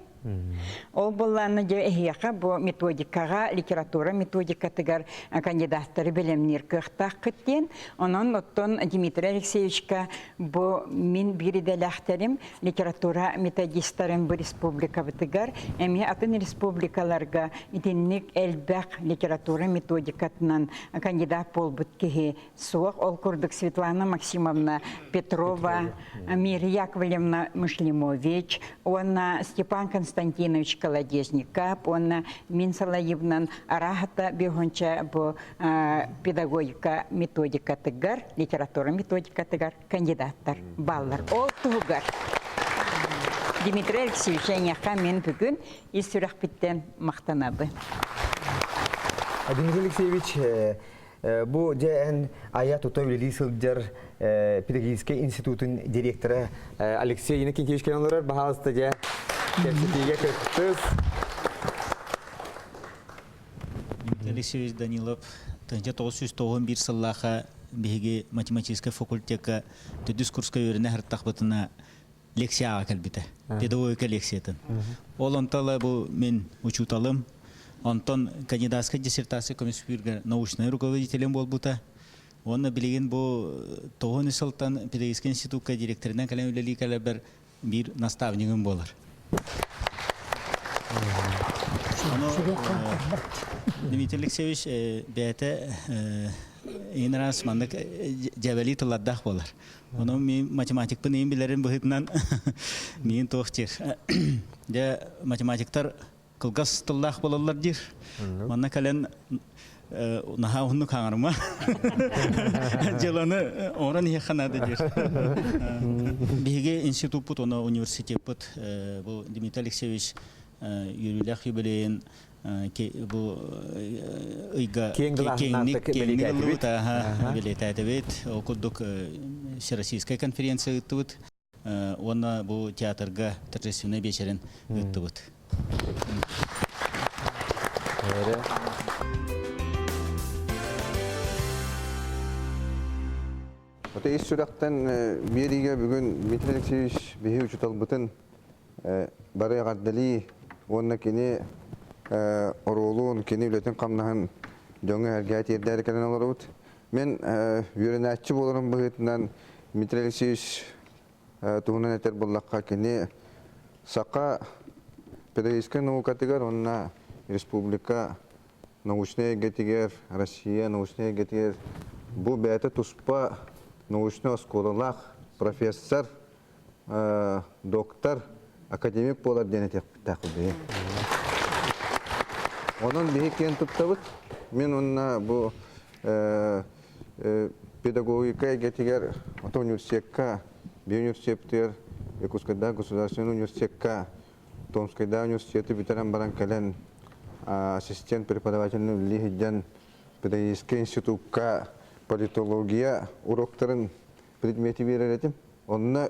Ол буоллаана дьэ эһиэхэ бу методикаҕа, литература методикатыгар кандидаттары бэлэмниир кыахтааххыт диэн. Онон оттон Дмитрий Алексеевичка бу мин биир идэлээхтэрим литература методистарын бу республикабытыгар, эмиэ атын республикаларга итинник элбэх литература методикатынан кандидат буолбут киһи суох. Ол курдук Светлана Максимовна Петрова, Мира Яковлевна Мушлимович уонна Степан Константинович Колодезников уонна мин салайыбынан арааһата бихонча бу педагогика методикатыгар, литература методикатыгар кандидаттар бааллар. Ол туһугар Дмитрий Алексеевич эйиэхэ мин бүгүн ис сүрэхпиттэн махтанабын. Дмитрий Алексеевич, бу дьэ эн айа-тута үлэлии сылдьар педагогическай институтун директора Алексей Иннокентьевич кэлэн олорор. Баһаалыста дьэ кэпсэтиигэ кыттыс. Дмитрий Алексеевич Данилов 1991 сыллааха биһиги математическай факультекка төрдүс курска үөрэнэ сырыттахпытына лекцияҕа кэлбитэ. Педагогика лекциятын. Ол онтон бу мин учууталым, онтон кандидатскай диссертация көмүскүүргэ научнай руководителем буолбута. Уонна билигин бу тоҕус сылтан педагогическай институкка директорынан кэлэн үлэлии кэлэрбэр биир наставнигым буолар. Дмитрий Алексеевич бэйэтэ иин раз маннык дьэбэлии тыллардаах буолар. Онон мин математикпын иин билэрин быһыытынан миин туох диир. Дьэ математиктар кылгас тыллаах буолаллар диир. Манна кэлэн наһаа уһуннук хаҥарыма. Дьыаланы оҥорон иһиэххэ наада диир. Биһиги институппут уонна университеппыт бу Дмитрий Алексеевич үөрүүлээх юбилейын бу ыйга киэҥник ыллыбыт, бэлиэтээтибит. Ол курдук Всероссийскай конференция ыыттыбыт. Уонна бу театрга торжественнай биэчэрин ыыттыбыт. Ото ис сүрэхтэн биэриигэ бүгүн Дмитрий Алексеевич биһи учуталбытын бары эҕэрдэлии уонна кини оруолун, кини үлэтин-хамнаһын дьоҥҥо эргээ тиэрдээри кэлэн олоробут. Мен үөрэнээччи буоларым быһыытынан Дмитрий Алексеевич туһунан этэр буоллахха, кини саха педагогическай наукатыгар уонна республика научнай эйгэтигэр, Россия научнай эйгэтигэр бу бэйэтэ туспа научнай оскуолалаах профессор, доктор, академик буолар диэн этиэхпиттээх биһи. Онон биһи киэн туттабыт. Мин уонна бу педагогика эйгэтигэр ото университекка, биоуниверситетыгар, Якутскайдаах государственный университекка Томскайдаа университеты бүтэрэн баран кэлэн ассистент преподавательный үлэлии сылдьан педагогическай институкка политология уроктарын предмети биэрэр этим. Онно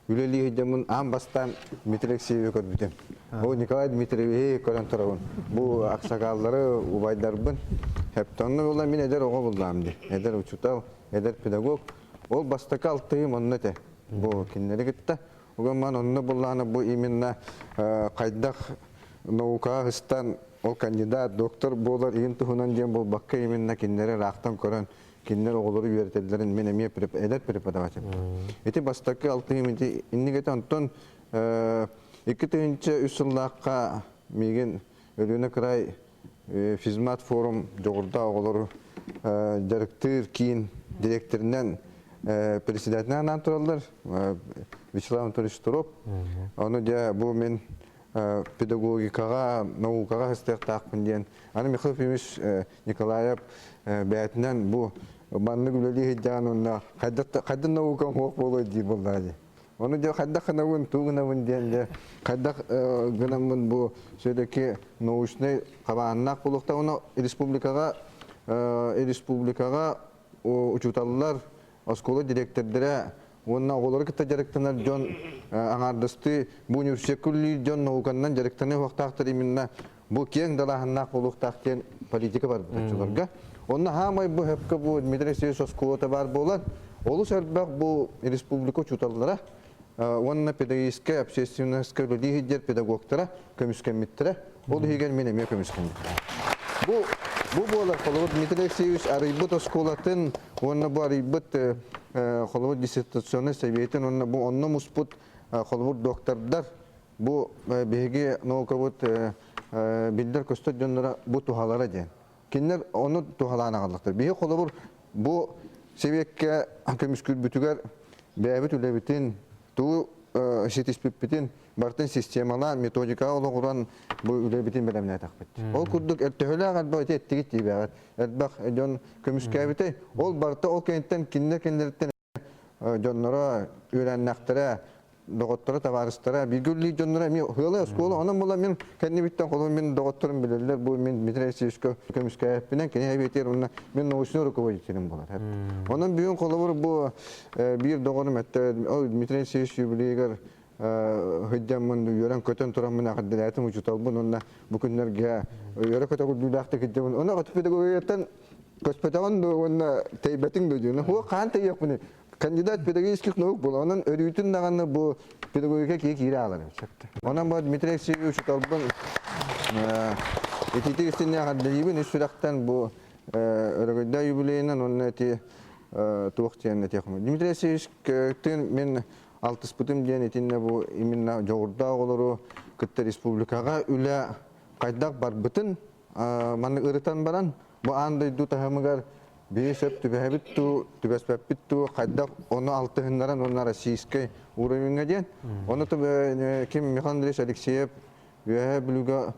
үлэлии сылдьаммын аан бастаан Дмитрий Алексеевы көрбүтүм. Бу Николай Дмитриевиһи көрөн турабын. Бу аксакаллары убайдарбын. Хептонно буолла мин эдэр оҕо буллаам дии. Эдэр учуутал, эдэр педагог. Ол бастакы алтыһым онно этэ. Бу кинилэри кытта Угамман онно буллаана бу именно хайдах наукаҕа ыстан ол кандидат, доктор буолар иһин туһунан диэн буолбакка именно кинилэри ыраахтан көрөн кинилэр оҕолору үөрэтэллэрин мин эмиэ эдэр преподаватель. Ити бастакы алтыһым ити инник этэ онтон 2003 сыллаахха миигин Өлүөнэ кыраай физмат форум дьоҕурдаах оҕолору дьарыктыыр киин дириэктэринэн председателинэн анаан тураллар Вячеслав Анатольевич Туроп. Ону дьэ бу мин педагогикаҕа, наукаҕа сыстыахтаахпын диэн. Аны Михаил Ефимович Николаев бэйэтинэн бу маннык үлэлии сылдьан уонна хайдах наукам суох буолуой диир буоллаҕа дии. Ону дьэ хайдах гынабын, туу гынабын диэн дьэ хайдах гынаммын бу все-таки научнай хабааннаах буолуохтаах. Республикаҕа республикаҕа учууталлар, оскуола дириэктэрдэрэ уонна оҕолору кытта дьарыктанар дьон аҥаардастыы бу университекка үлэлиир дьон науканнан дьарыктаныа суохтаахтар именно бу киэҥ далааһыннаах буолуохтаах диэн политика барбыт оччолорго. Онно хаамай бу хөпкө бу Дмитрий Алексеевич оскуолата баар буолан, олус элбэх бу республика учууталлара уонна педагогическай общественностька үлэлии сылдьар педагогтара көмүскэммиттэрэ. Ол иһигэр мин эмиэ көмүскэммитим. Бу бу буолар холобур Дмитрий Алексеевич арыйбыт оскуолатын уонна бу арыйбыт холобур диссертационнай советын уонна бу онно муспут холобур доктордар Бу биһиги наукабыт биллэр-көстөр дьонноро бу туһалара диэн. Кинилэр ону туһалаан аҕаллахтар. Биһи холобур бу сэбиэккэ көмүскүүрбүтүгэр бэйэбит үлэбитин, тугу ситиспиппитин барытын системалаан, методикаҕа олоҕуран бу үлэбитин бэлэмнээтэхпит. Ол курдук төһөлөөх элбэх ити эттигит диибэҕит, элбэх дьон көмүскээбитэй. Ол барыта ол кэнниттэн кинилэр кинилэриттэн дьонноро, үөрэннэхтэрэ, доҕотторо, табаарыстара, бииргэ үлэлиир дьонноро эмиэ ыала оскуола. Онон була мин кэннибиттэн холобур мин доҕотторум билэллэр, бу мин Дмитрий Алексеевичка көмүскээппинэн кини эбиэтигэр уонна мин научный руководителим буолар. Онон бүгүн холобур бу биир доҕорум этте, ол Дмитрий Алексеевич юбилейигэр сылдьаммын үөрэн-көтөн тураммын эҕэрдэлээтим учууталбын уонна бу күннэргэ үөрэ-көтө күлүүлээхтик сылдьабын. Онон педагогияттан көспөтөҕүн дуо уонна тэйбэтиҥ дуо диэн. Хуо хаан тэйиэхпиний? Кандидат педагогических наук буола. Онон өрүүтүн даҕаны бу педагогика киһи киирэ аалар эбит. Онон бу Дмитрий Алексеевич учууталбын ититик истиннэ эҕэрдэлиибин үс сүрэхтэн бу өрөгөйдөөх юбилейынан уонна ити туох диэн этиэхпин. Дмитрий Алексеевич мин алтыспытым диэн итиннэ бу именно дьоҕурдаах оҕолору кытта республикаҕа үлэ хайдах барбытын маннык ырытан баран бу аан дойду таһымыгар биһи сөп түбэһэбит дуу, түбэспэппит дуу, хайдах ону алтыһыннаран уонна российскай уровеньҥа диэн. Ону ким Михаил Андреевич Алексеев Үөһээ Бүлүүгэ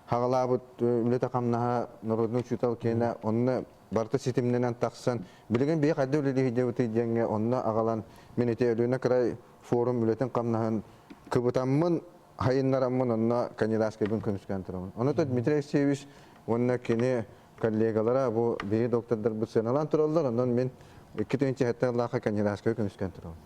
хаҕалаабыт үлэтэ-хамнаһа народный учуутал киэнэ онно барыта ситимнэнэн тахсан билигин биһи хайда үлэлии сылдьабытый диэҥҥэ онно аҕалан мин ити Өлүөнэ кырай форум үлэтин-хамнаһын кыбытаммын хайыннараммын онно кандидатскайбын көмүскээн турабын. Ону Дмитрий Алексеевич уонна кини коллегалара бу биһи доктордарбыт сыаналаан тураллар, онон мин 2007 лаха кандидатскай көмүскээн турабын.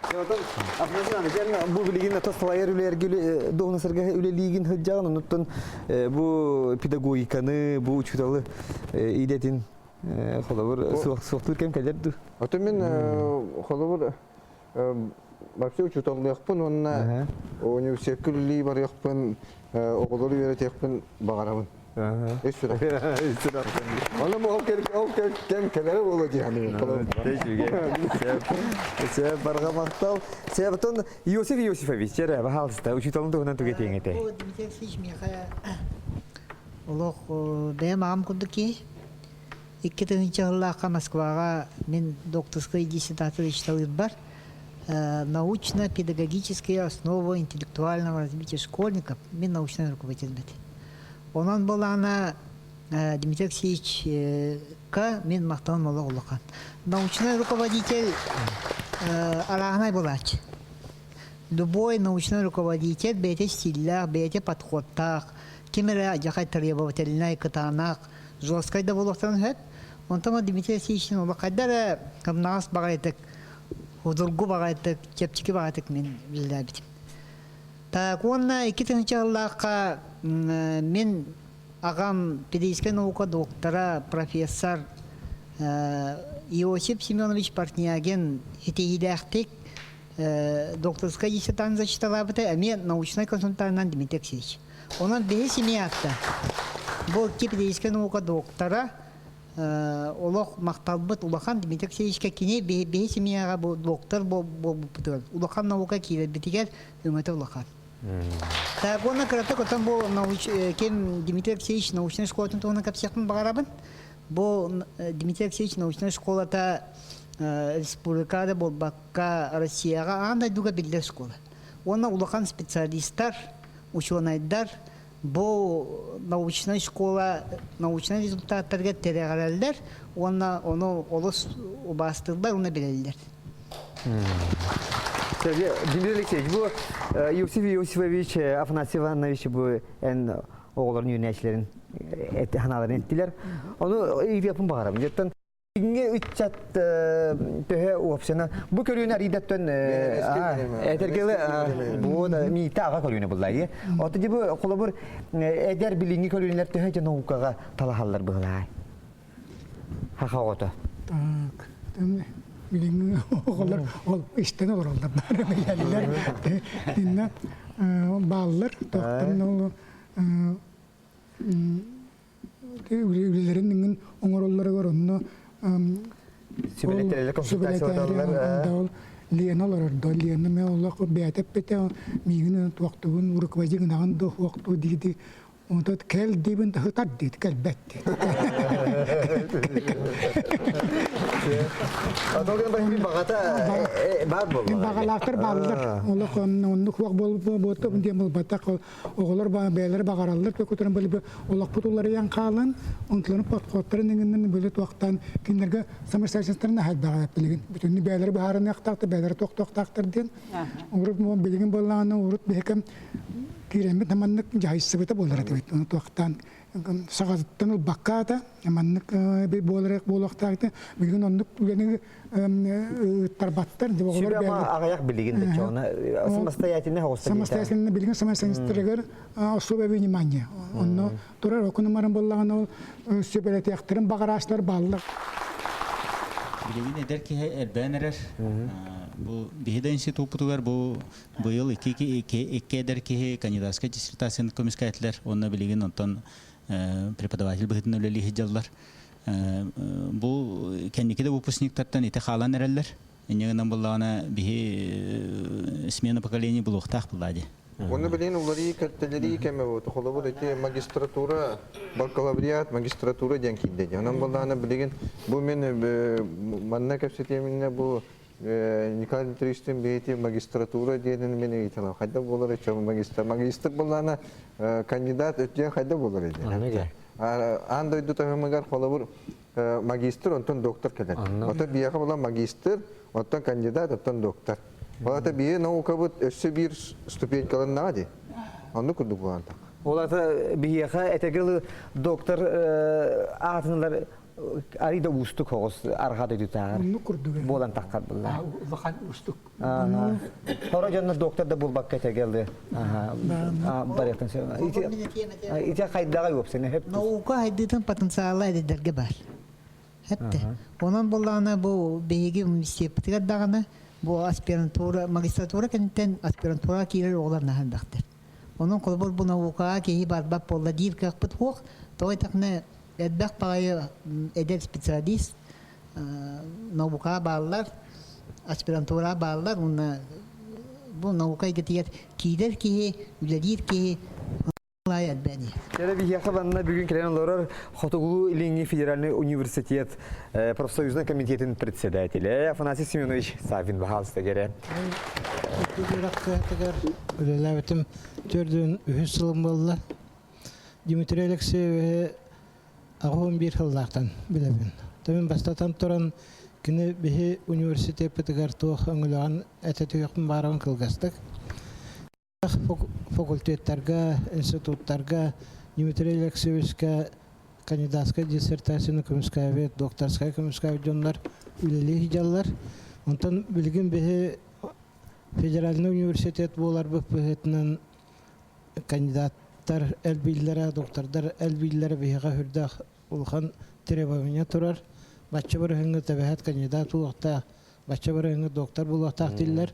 Отон Афанасий Иванович, эн бу билигин ата салайар үлэлэргэ дуоһунастарга үлэлиигин сылдьаҕын, оннуттан бу педагогиканы, бу учууталы идэтин холобур суохтуур кэм кэлэр дуу? Отон мин холобур вообще учууталлыахпын уонна университекка үлэлии барыахпын, оҕолору үөрэтиэхпин баҕарабын. Ис сүрэх. Ис сүрэх. Ону ол ол кэм кэлэрэ буолуо дии саныыбын. Сөп барҕа махтал. Себетон Иосиф Иосифович, эрэ, баһаалыста, учууталын туһунан тугу этиэҥ этэй? Бу Дмитрий Алексеевич миэхэ олох бэйэм аҕам курдук киһи. 2000 сыллаахха Москваҕа мин докторскай диссертация читалыырбар научно-педагогические основы интеллектуального развития школьников мин научнай руководитель этим. Онон былаана Дмитрий Алексеевичка мин махталым олох улахан. Научнай руководитель арааһынай булааччы. Любой научный руководитель бэйэтэ стиллээх, бэйэтэ подходтаах, ким эрэ дьахай требовательнай, кытаанах, жесткай да буолуохтарын сөп. Онтон Дмитрий Алексеевичтин олох хайда эрэ кымнаҕас баҕайытык, удургу баҕайытык, чэпчэки баҕайытык мин үлэлээбитим. Так, уонна 2000 сыллаахха мин аҕам педагогическай наука доктора, профессор Иосиф Семенович Портнягин ситиһиилээхтик докторскай диссертацияны зачиталаабыта, эмиэ научнай консультантынан Дмитрий Алексеевич. Онон биһи семьята бу педагогическай наука доктора олох махталбыт улахан Дмитрий Алексеевичка кини биһи семьяҕа бу доктор буолбуппутугар улахан наука киирэрбитигэр өҥөтө улахан. Так, уонна кыратык отон бу ким Дмитрий Алексеевич научнай школатын туһунан кэпсиэхпин баҕарабын. Бу Дмитрий Алексеевич научнай школата республикада буолбакка Россияҕа аан дойдуга биллэр школа. Уонна улахан специалистар, учуонайдар бу научнай школа научнай результаттарга тирэҕирэллэр уонна ону олус убаастыыллар уонна билэллэр. Дмитрий Алексеевич, бу Иосиф Иосифович Афанасий Иванович бу эн оҕолорун үүнээчилэрин ханааларын эттилэр. Ону ыйытыахпын баҕарабын. Дьэттэн Иҥҥэ ыччат төһө уопсана бу көрүүнү арыйдаттан этэргеле бу миитэ аҕа көрүүнү буллайы. Ото дьи бу холобур эдэр билиҥҥи көрүүнүлэр төһө дьэ наукаҕа талаһаллар быһылаай. Хаха оҕото. Так, билиҥҥи оҕолор ол истэн олороллор бары билэллэр. Инна бааллар, тохтон ол үлэлэрин иҥин оҥороллоругар онно сүбэлэтэрэлэр консультациялаталлар Лена олорордо Лена мен олох бэйэтэ эппитэ миигин туохтугун руководитель гынаҕын да суохтуу дии онтон кэл диибин сытар диит кэлбэт диит баҕата баар буолла баҕалаахтар бааллар олох оннук суох буолбута диэн буолбатах Оҕолор бэйэлэрэ баҕараллар көкөтөрөн били олохпут уларыйан хаалан, онтуларын подходтарын иҥиннэн били туохтаан кинилэргэ самостоятельностарын аһайдаҕа билигин. Бүтүннүү бэйэлэрэ быһаарыныахтаахтар, бэйэлэрэ тохтуохтаахтар диэн. Урут билигин буоллаҕына урут биһикэм киирэммит маннык дьаһайсыбыта буолар этибит. Ону туохтаан саҕатыттан ылбакка ата маннык буолар буолуохтаах билигин оннук үлэни ыыттарбаттар. Сүбэ аҕыйах билигин да чоҕуна самостоятельно оҕуста Самостоятельно билигин самостоятельностарыгар особое внимание. Онно турар окунумарын боллаҕына ол сүбэлэтиэхтэрин баҕарааччылар бааллар. Билигин эдэр киһи элбээн эрэр. Бу биһи да институппутугар бу быйыл икки эдэр киһи кандидатскай диссертацияны көмүскээтилэр. Уонна билигин онтон преподаватель быһыытынан үлэлии сылдьаллар. Бу кэнники да выпускниктартан ити хаалан эрэллэр. Инньэ гынан буллаҕына биһи смена поколений булуохтаах буллаа дии. Уонна билигин уларыы кэлтэлэрии кэмэ буолуо. Холобур, ити магистратура, бакалавриат, магистратура диэн киирдэ дии. Онон буоллаҕына билигин бу мин манна кэпсэтиэминэ бу Николай Дмитриевичтин бэйэти магистратура диэнин мин ыйыталам. Хайда буолар ичэ магистр? Магистр буоллаҕына кандидат өттүгэр хайда буолар ити? Аан дойду таһымыгар холобур магистр, онтон доктор кэлэр. Оттон биһиэхэ буолан магистр, оттон кандидат, оттон доктор. Ол ата биһи наукабыт өссө биир ступенькаланнаҕа дии. Оннук курдук буолан так. Ол ата биһиэхэ этэгил доктор аатынылар. Арида уустук хоҕус арҕаа дойдутааҕар. Оннук курдук. Буолан таххар булла. Улахан уустук. Хоро дьонно доктор да булбакка этэгелли. Барыахтан Ити хайдаҕа уопсайна хөп. Наука хайдыытын потенциала эдэрдэргэ бар. Хэтте. Онон буллаҕына бу биһиги университеппытыгар даҕаны бу аспирантура, магистратура кэнниттэн аспирантураҕа киирэр оҕолор наһаа элбэхтэр. Онон холобур бу наукаҕа киһи барбат буолла диир кыахпыт суох. Тоҕо диэтэххинэ элбэх баҕайы эдэр специалист наукаҕа бааллар, аспирантураҕа бааллар уонна бу наука эйгэтигэр киирэр киһи, үлэлиир киһи Эрэ биһиэхэ манна бүгүн кэлэн олорор Хотугулуу-Илиҥҥи федеральный университет профсоюзный комитетин председателэ Афанасий Семенович Саввин баһаалыста кэрэ. Үөрэхтээхтигэр үлэлээбитим төрдүн үһүс сылым буолла. Дмитрий Алексеевиһы 81 сыллаахтан билэбин. Тэмин бастатан туран кини биһи университеппытыгар туох өҥөлөҕүн этэ түһүөхпүн баарабын кылгастык. Факультеттарга, институттарга Дмитрий Алексеевичка кандидатскай диссертацияны көмүскээбит, докторскай көмүскээбит дьоннор үлэлии сылдьаллар. Онтон билигин биһи федеральный университет буоларбыт быһыытынан кандидаттар элбииллэрэ, доктордар элбииллэрэ биһиэхэ сүрдээх улахан требование турар. Бачча бырыһыҥҥа тэбэһэт кандидат буолуохтаах, бачча бырыһыҥҥа доктор буолуохтаах дииллэр.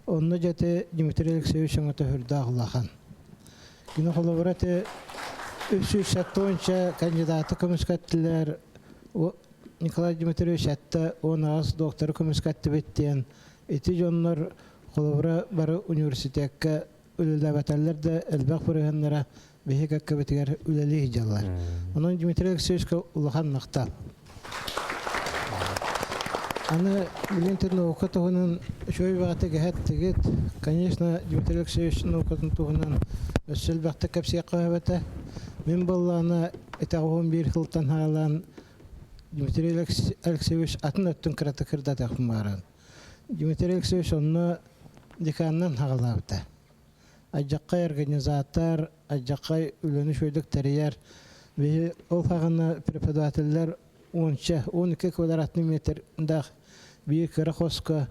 Онно дьэ Дмитрий Алексеевич өҥөтө сүрдээх улахан. Кини холобура ити 370 кандидаты көмүскэттилэр. Николай Дмитриевич этте 18 докторы көмүскэттибит диэн. Ити дьоннор холобура бары университекка үлэлээбэтэллэр да элбэх бырыһыаннара биһи кэккэбитигэр үлэлии сылдьаллар. Онон Дмитрий Алексеевичка улахан махтал. Аны билин наука туһунан үчүгэй баҕата гэһэттигит. Конечно, Дмитрий Алексеевич наукатын туһунан өссө элбэхтик кэпсиэххэ сөп Мин буоллаҕына итэҕэһин биир сылтан хаалан Дмитрий Алексеевич атын өттүн кыратык кырдатыахпын баҕарабын. Дмитрий Алексеевич онно деканынан хаҕалаабыта. Алдьархай организатор, алдьархай үлэни үчүгэйдик тэрийэр. Биһи ол саҕана преподавателлэр уонча, 12 квадратный метрдаах биир кыра хоско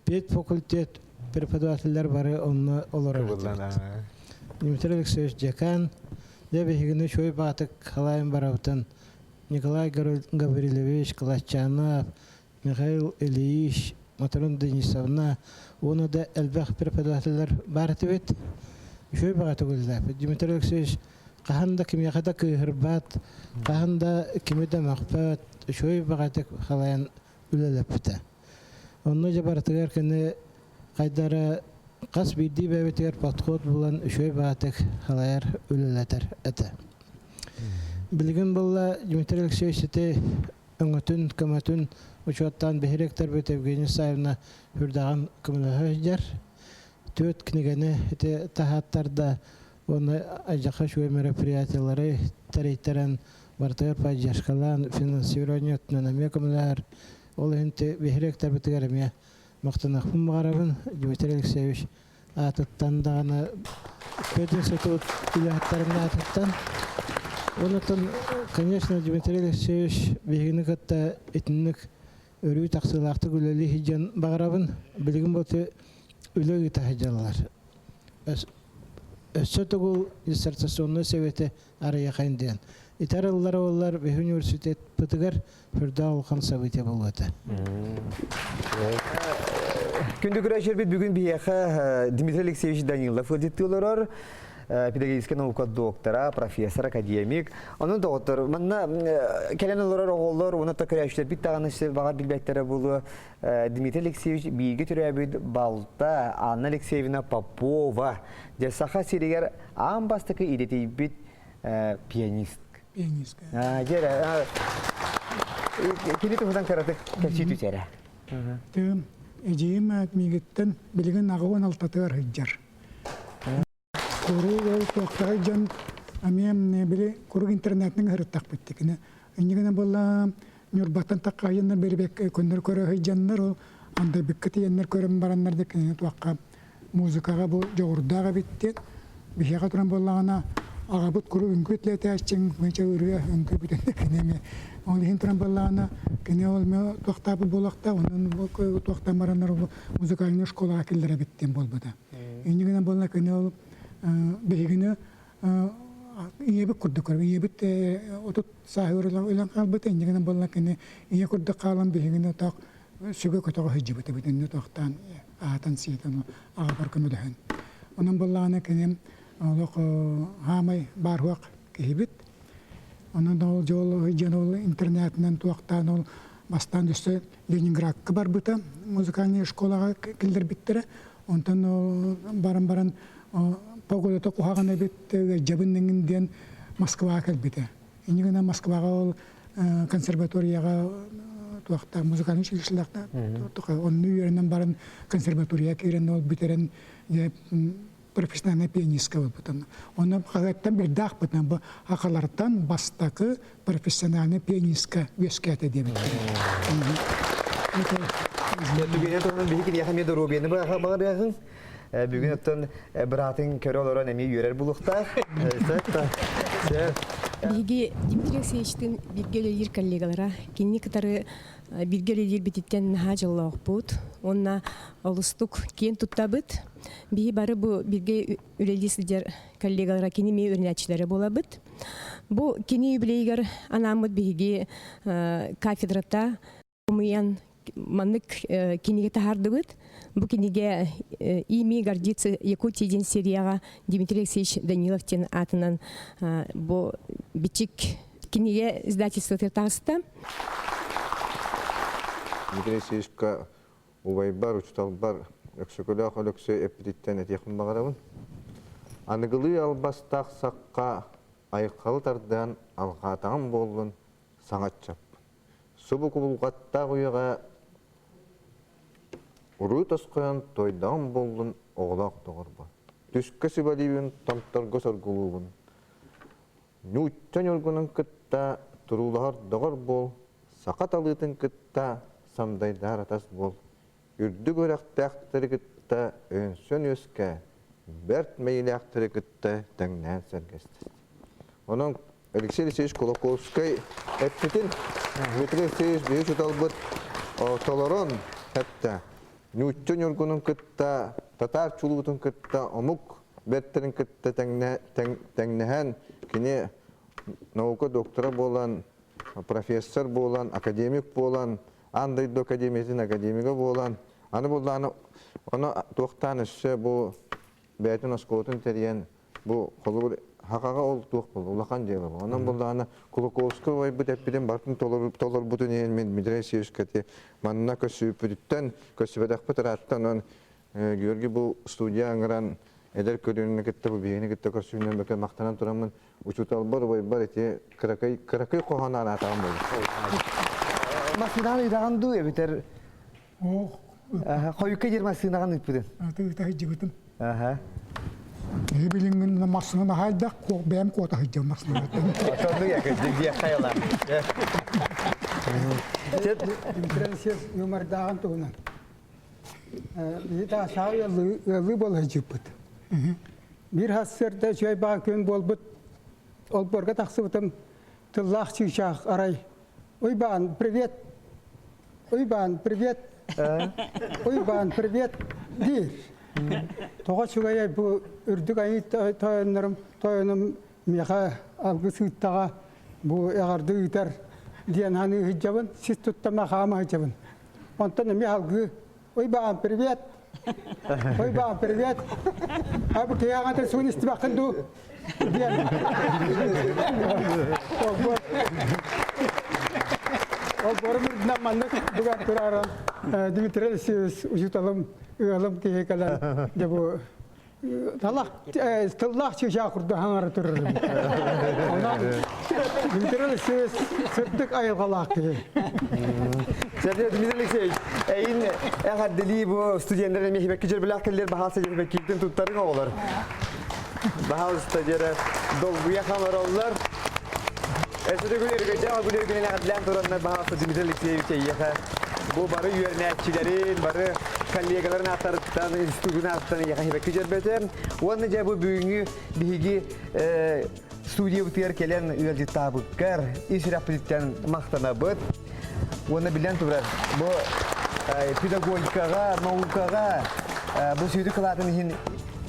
педфакультет преподавателлэр бары онно олорор этибит. Дмитрий Алексеевич декан, дьэ биһигини үчүгэй баатык халайын барабытын Николай Гаврильевич Кылатчанов, Михаил Ильич, Матрона Денисовна уонна да элбэх преподавателлэр баар этибит. Үчүгэй баҕатык үлэлээппит. Дмитрий Алексеевич хаһан да кимиэхэ да кыыһырбат, хаһан да кими да мөхпөт, үчүгэй баҕатык халайан үлэлэппитэ. Онно дьэ барытыгар кини хайдара хас биирдии бэйэбитигэр подход булан үчүгэй баҕатык халайар үлэлэтэр этэ. Билигин буолла Дмитрий Алексеевич ити өҥөтүн, көмөтүн учуоттаан биһирэктэрбит Евгения Исаевна үрдэҕин көмөлөһө сылдьар. Түөрт кинигэни ити таһааттарда уонна айдьаха үчүгэй мероприятиелары тэрийтэрэн барытыгар поддержкалаан финансирование өттүнэн эмиэ көмөлөһөр. Ол иһин биһирэктэрбитигэр эмиэ махтаныахпын баҕарабын. Дмитрий Алексеевич аатыттан даҕаны пединститут үлэһиттэрин аатыттан. Онтон, конечно, Дмитрий Алексеевич биһигини кытта итинник өрүү тахсыылаахтык үлэлии сылдьан баҕарабын. Билигин бу үлэ ыыта сылдьаллар. Өссө тугул диссертационнай советы арыйахайын диэн. Итар ыллар оллар биһи университетпытыгар Үрдээх улахан событие буолуо этэ. Күндү көрөөччүлэрбит бүгүн биһиэхэ Дмитрий Алексеевич Данилов ыалдьыттыы олорор педагогическай наука доктора, профессор, академик. Онон доҕоттор, манна кэлэн олорор оҕолор уонна та көрөөччүлэрбит даҕаны баҕар билбэттэрэ буолуо. Дмитрий Алексеевич бииргэ төрөөбүт балта Анна Алексеевна Попова дьэ Саха сиригэр аан бастакы идэтийбит пианист Пианистка. Дьэ, кини туһунан кыратык кэпсии түс эрэ. Тыым, эдьиийим миигиттэн билигин аҕа алтатыгар сылдьар. Куруук ол туохтаҕай дьон эмиэ били куруук интернетинэн ыһырыттахпыт кини. Иннигинэ буолла Ньурбаттан таккайыннар бэрибэк көннөр көрө сылдьаннар ол андайбыкка тиийэннэр көрөн бараннар да кинини туохха музыкаҕа бу дьоҕурдаах эбит диэн биһиэхэ туран буоллаҕына. Аҕабыт куруук үҥкүү этилэтээччиҥ, мынча ырыа үҥкүү бүтэн кини эмиэ. Ол иһин туран буоллаҕына, кини ол эмиэ туохтаабыт буолуохтаах, онон туохтан бараннар музыкальнай школаҕа киллэрэбит диэн буолбута. Инньэ гынан буолла кини ол биһигини ийэбит курдук көрөр. Ийэбит 30 сааһыгар өлөн хаалбыта, инньэ гынан буолла кини ийэ курдук хаалан биһигини таах сүгэ көтөҕө сылдьыбыт эбит. Инньэ туохтаан аһатан-сиэтэн аҕабар көмөлөһөн. Онон буоллаҕына кини олох хаамай баар-суох киһибит. Онон ол дьол дьон ол интернетинэн туохтаан ол бастаан өссө Ленинградка барбыта музыкальнай школаҕа киллэрбиттэрэ. Онтон ол баран баран погодата куһаҕан эбит ыалдьабын эҥин диэн Москваҕа кэлбитэ. Инньэ гынан Москваҕа ол консерваторияҕа туохта музыкальнай училищелаахта онно үөрэнэн баран консерватория киирэн ол бүтэрэн профессиональная пианистка буолбутун. Онно хаһыаттан бирдаахпытынан бу хахалартан бастакы профессиональный пианистка үөскээтэ диэбиттэр. Түгэнэ туһунан биһи киниэхэ эмиэ доруобуйаны баҕарыаҕыҥ. Бүгүн оттон быраатын көрө олорон эмиэ үөрэр булуохтаах. Биһиги Дмитрий Алексеевичтыын бииргэ үлэлиир коллегалара кинини кытары бииргэ үлэлиирбититтэн наһаа дьоллоохпут уонна олустук киэн туттабыт. Биһи бары бу бииргэ үлэлии сылдьар коллегалара кини эмиэ үөрэнээччилэрэ буолабыт. Бу кини юбилейыгар анааммыт биһиги кафедрата хомуйан маннык кинигэ таһаардыбыт. Бу кинигэ «Ими гордится Якутия» диэн серияҕа Дмитрий Алексеевич Данилов диэн аатынан бу бичик кинигэ издательствотыгар таҕыста. Дмитрий Алексеевичка убайбар, учууталбар Өксөкөлөөх Өлөксөй эппититтэн этиэхпин баҕарабын. Аныгылыы албастаах сахха айхалы тардан алҕаатаҕым буоллун саҥа ыччаппын. Субу кубулҕаттаах үйэҕэ уруу тосхойон туойдаҕым буоллун оҕолоох доҕорбор. Түскэ сүбэлиибин, томторго соргулуубун. Ньуучча ньургунун кытта туруулаһар доҕор буол, саха талыытын кытта самдайдаар атас буол, үрдүк үөрэхтээхтэри кытта өйөнсөн үөскээ, бэрт мэйилээхтэри кытта тэҥнээн сэргэстэс. Онон Алексей Алексеевич Кулаковскай эппитин Дмитрий Алексеевич биһи учууталбыт толорон эттэ. Ньуучча ньургунун кытта, татаар чулуутун кытта, омук бэртэрин кытта тэҥнэһэн, кини наука доктора буолан, профессор буолан, академик буолан, аан дойду академиятын академига буолан, аны буллааны ону туохтаан өссө бу бэйэтин оскуолатын тэрийэн бу холобур хахаҕа ол туох буолла улахан дьыала бу. Онон буллаҕына Кулаковскай убайбыт эппитин барытын толорбутун иһин мин Дмитрий Алексеевичка манна көссүүппүтүттэн көссүбэтэхпит ыраатта онон Георгий бу студия ыҥыран эдэр көлүөнэни кытта бу биһигини кытта көрсүүнэн бөкө махтанан тураммын учууталбар убайбар ити кыракый кыракый хоһоон анаатаҕым буолла. Массыынаҕын ыытаҕын дуу эбэтэр хойукка диир массыынаҕын ыыппытын? Ыыта сылдьыбытым. Киһи билиҥҥин массыына наһаа элбэх, бэйэм куота сылдьабын массыынаттан. Отонну якы хайалар. Дмитрий Алексеевич юмордааҕын туһунан. Биһи саа ыаллыы буола сылдьыппыт. Биир сарсыарда үчүгэй баҕа күн буолбут. Олбуорга тахсыбытым тыллаах чыычаах арай «Уйбаан, привет! Уйбаан, привет! Уйбаан, привет!» диир. Тоҕо үчүгэйэй бу үрдүк айыы тойоннорум тойонум миэхэ алгыс ыыттаҕа бу эҕэрдэ ыытар диэн саныы сылдьабын, сис туттама хаама сылдьабын. Онтон эмиэ алгыы Уйбаан, привет! Уйбаан, привет! А бу киһи суун истибэххин дуу? диэн. Ол борум үрдүнэн маннык дуган турааран Дмитрий Алексеевич учууталым, ыалым киһи кэлэн дьэ бу талах тыллаах чыычаах курдук хаҥара турар Онон Дмитрий Алексеевич сырдык айылҕалаах киһи. Сергей Дмитрий Алексеевич, эйин эҕэрдэлии бу студенттар эмиэ хибэкки дьөрбүлээх кэллэр баһаалса дьөрбөккиитин туттарыҥ оҕолор. Баһаалыста дьэрэ долгуйа хамароллар. Эсэдэ күлэргэ күлэргинэн эҕэрдэлээн тураннар баһаалса Дмитрий Алексеевич эйиэхэ бу бары үөрэнээччилэрин, бары коллегаларын ааттарыттан аатыттан, институтун аатыттан эйиэхэ хибэкки дьөрбөтө. Уонна дьэ бу бүгүҥҥү биһиги студиябытыгар кэлэн ыалдьыттаабыккар ис сүрэхпититтэн махтанабыт. Уонна билэн турар, бу педагогикаҕа, наукаҕа бу сүдү кылаатын иһин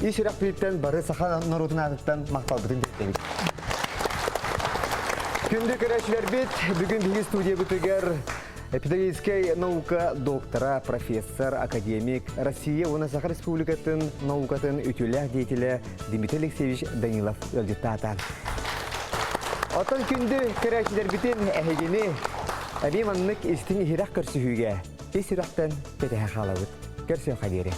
ис сүрэхпититтэн бары саха норуотун аатыттан махталбытын тиэрдэбит. Күндү көрөөччүлэрбит, бүгүн биһиги студиябытыгар педагогическай наука доктора, профессор, академик, Россия уонна Саха Республикатын наукатын үтүөлээх деятелэ Дмитрий Алексеевич Данилов ыалдьыттаата. Оттон күндү көрөөччүлэрбитин эһигини эбии маннык истиҥ иһирэх көрсүһүүгэ ис сүрэхтэн кэтэһэ хаалабыт. Көрсүөххэ диэри.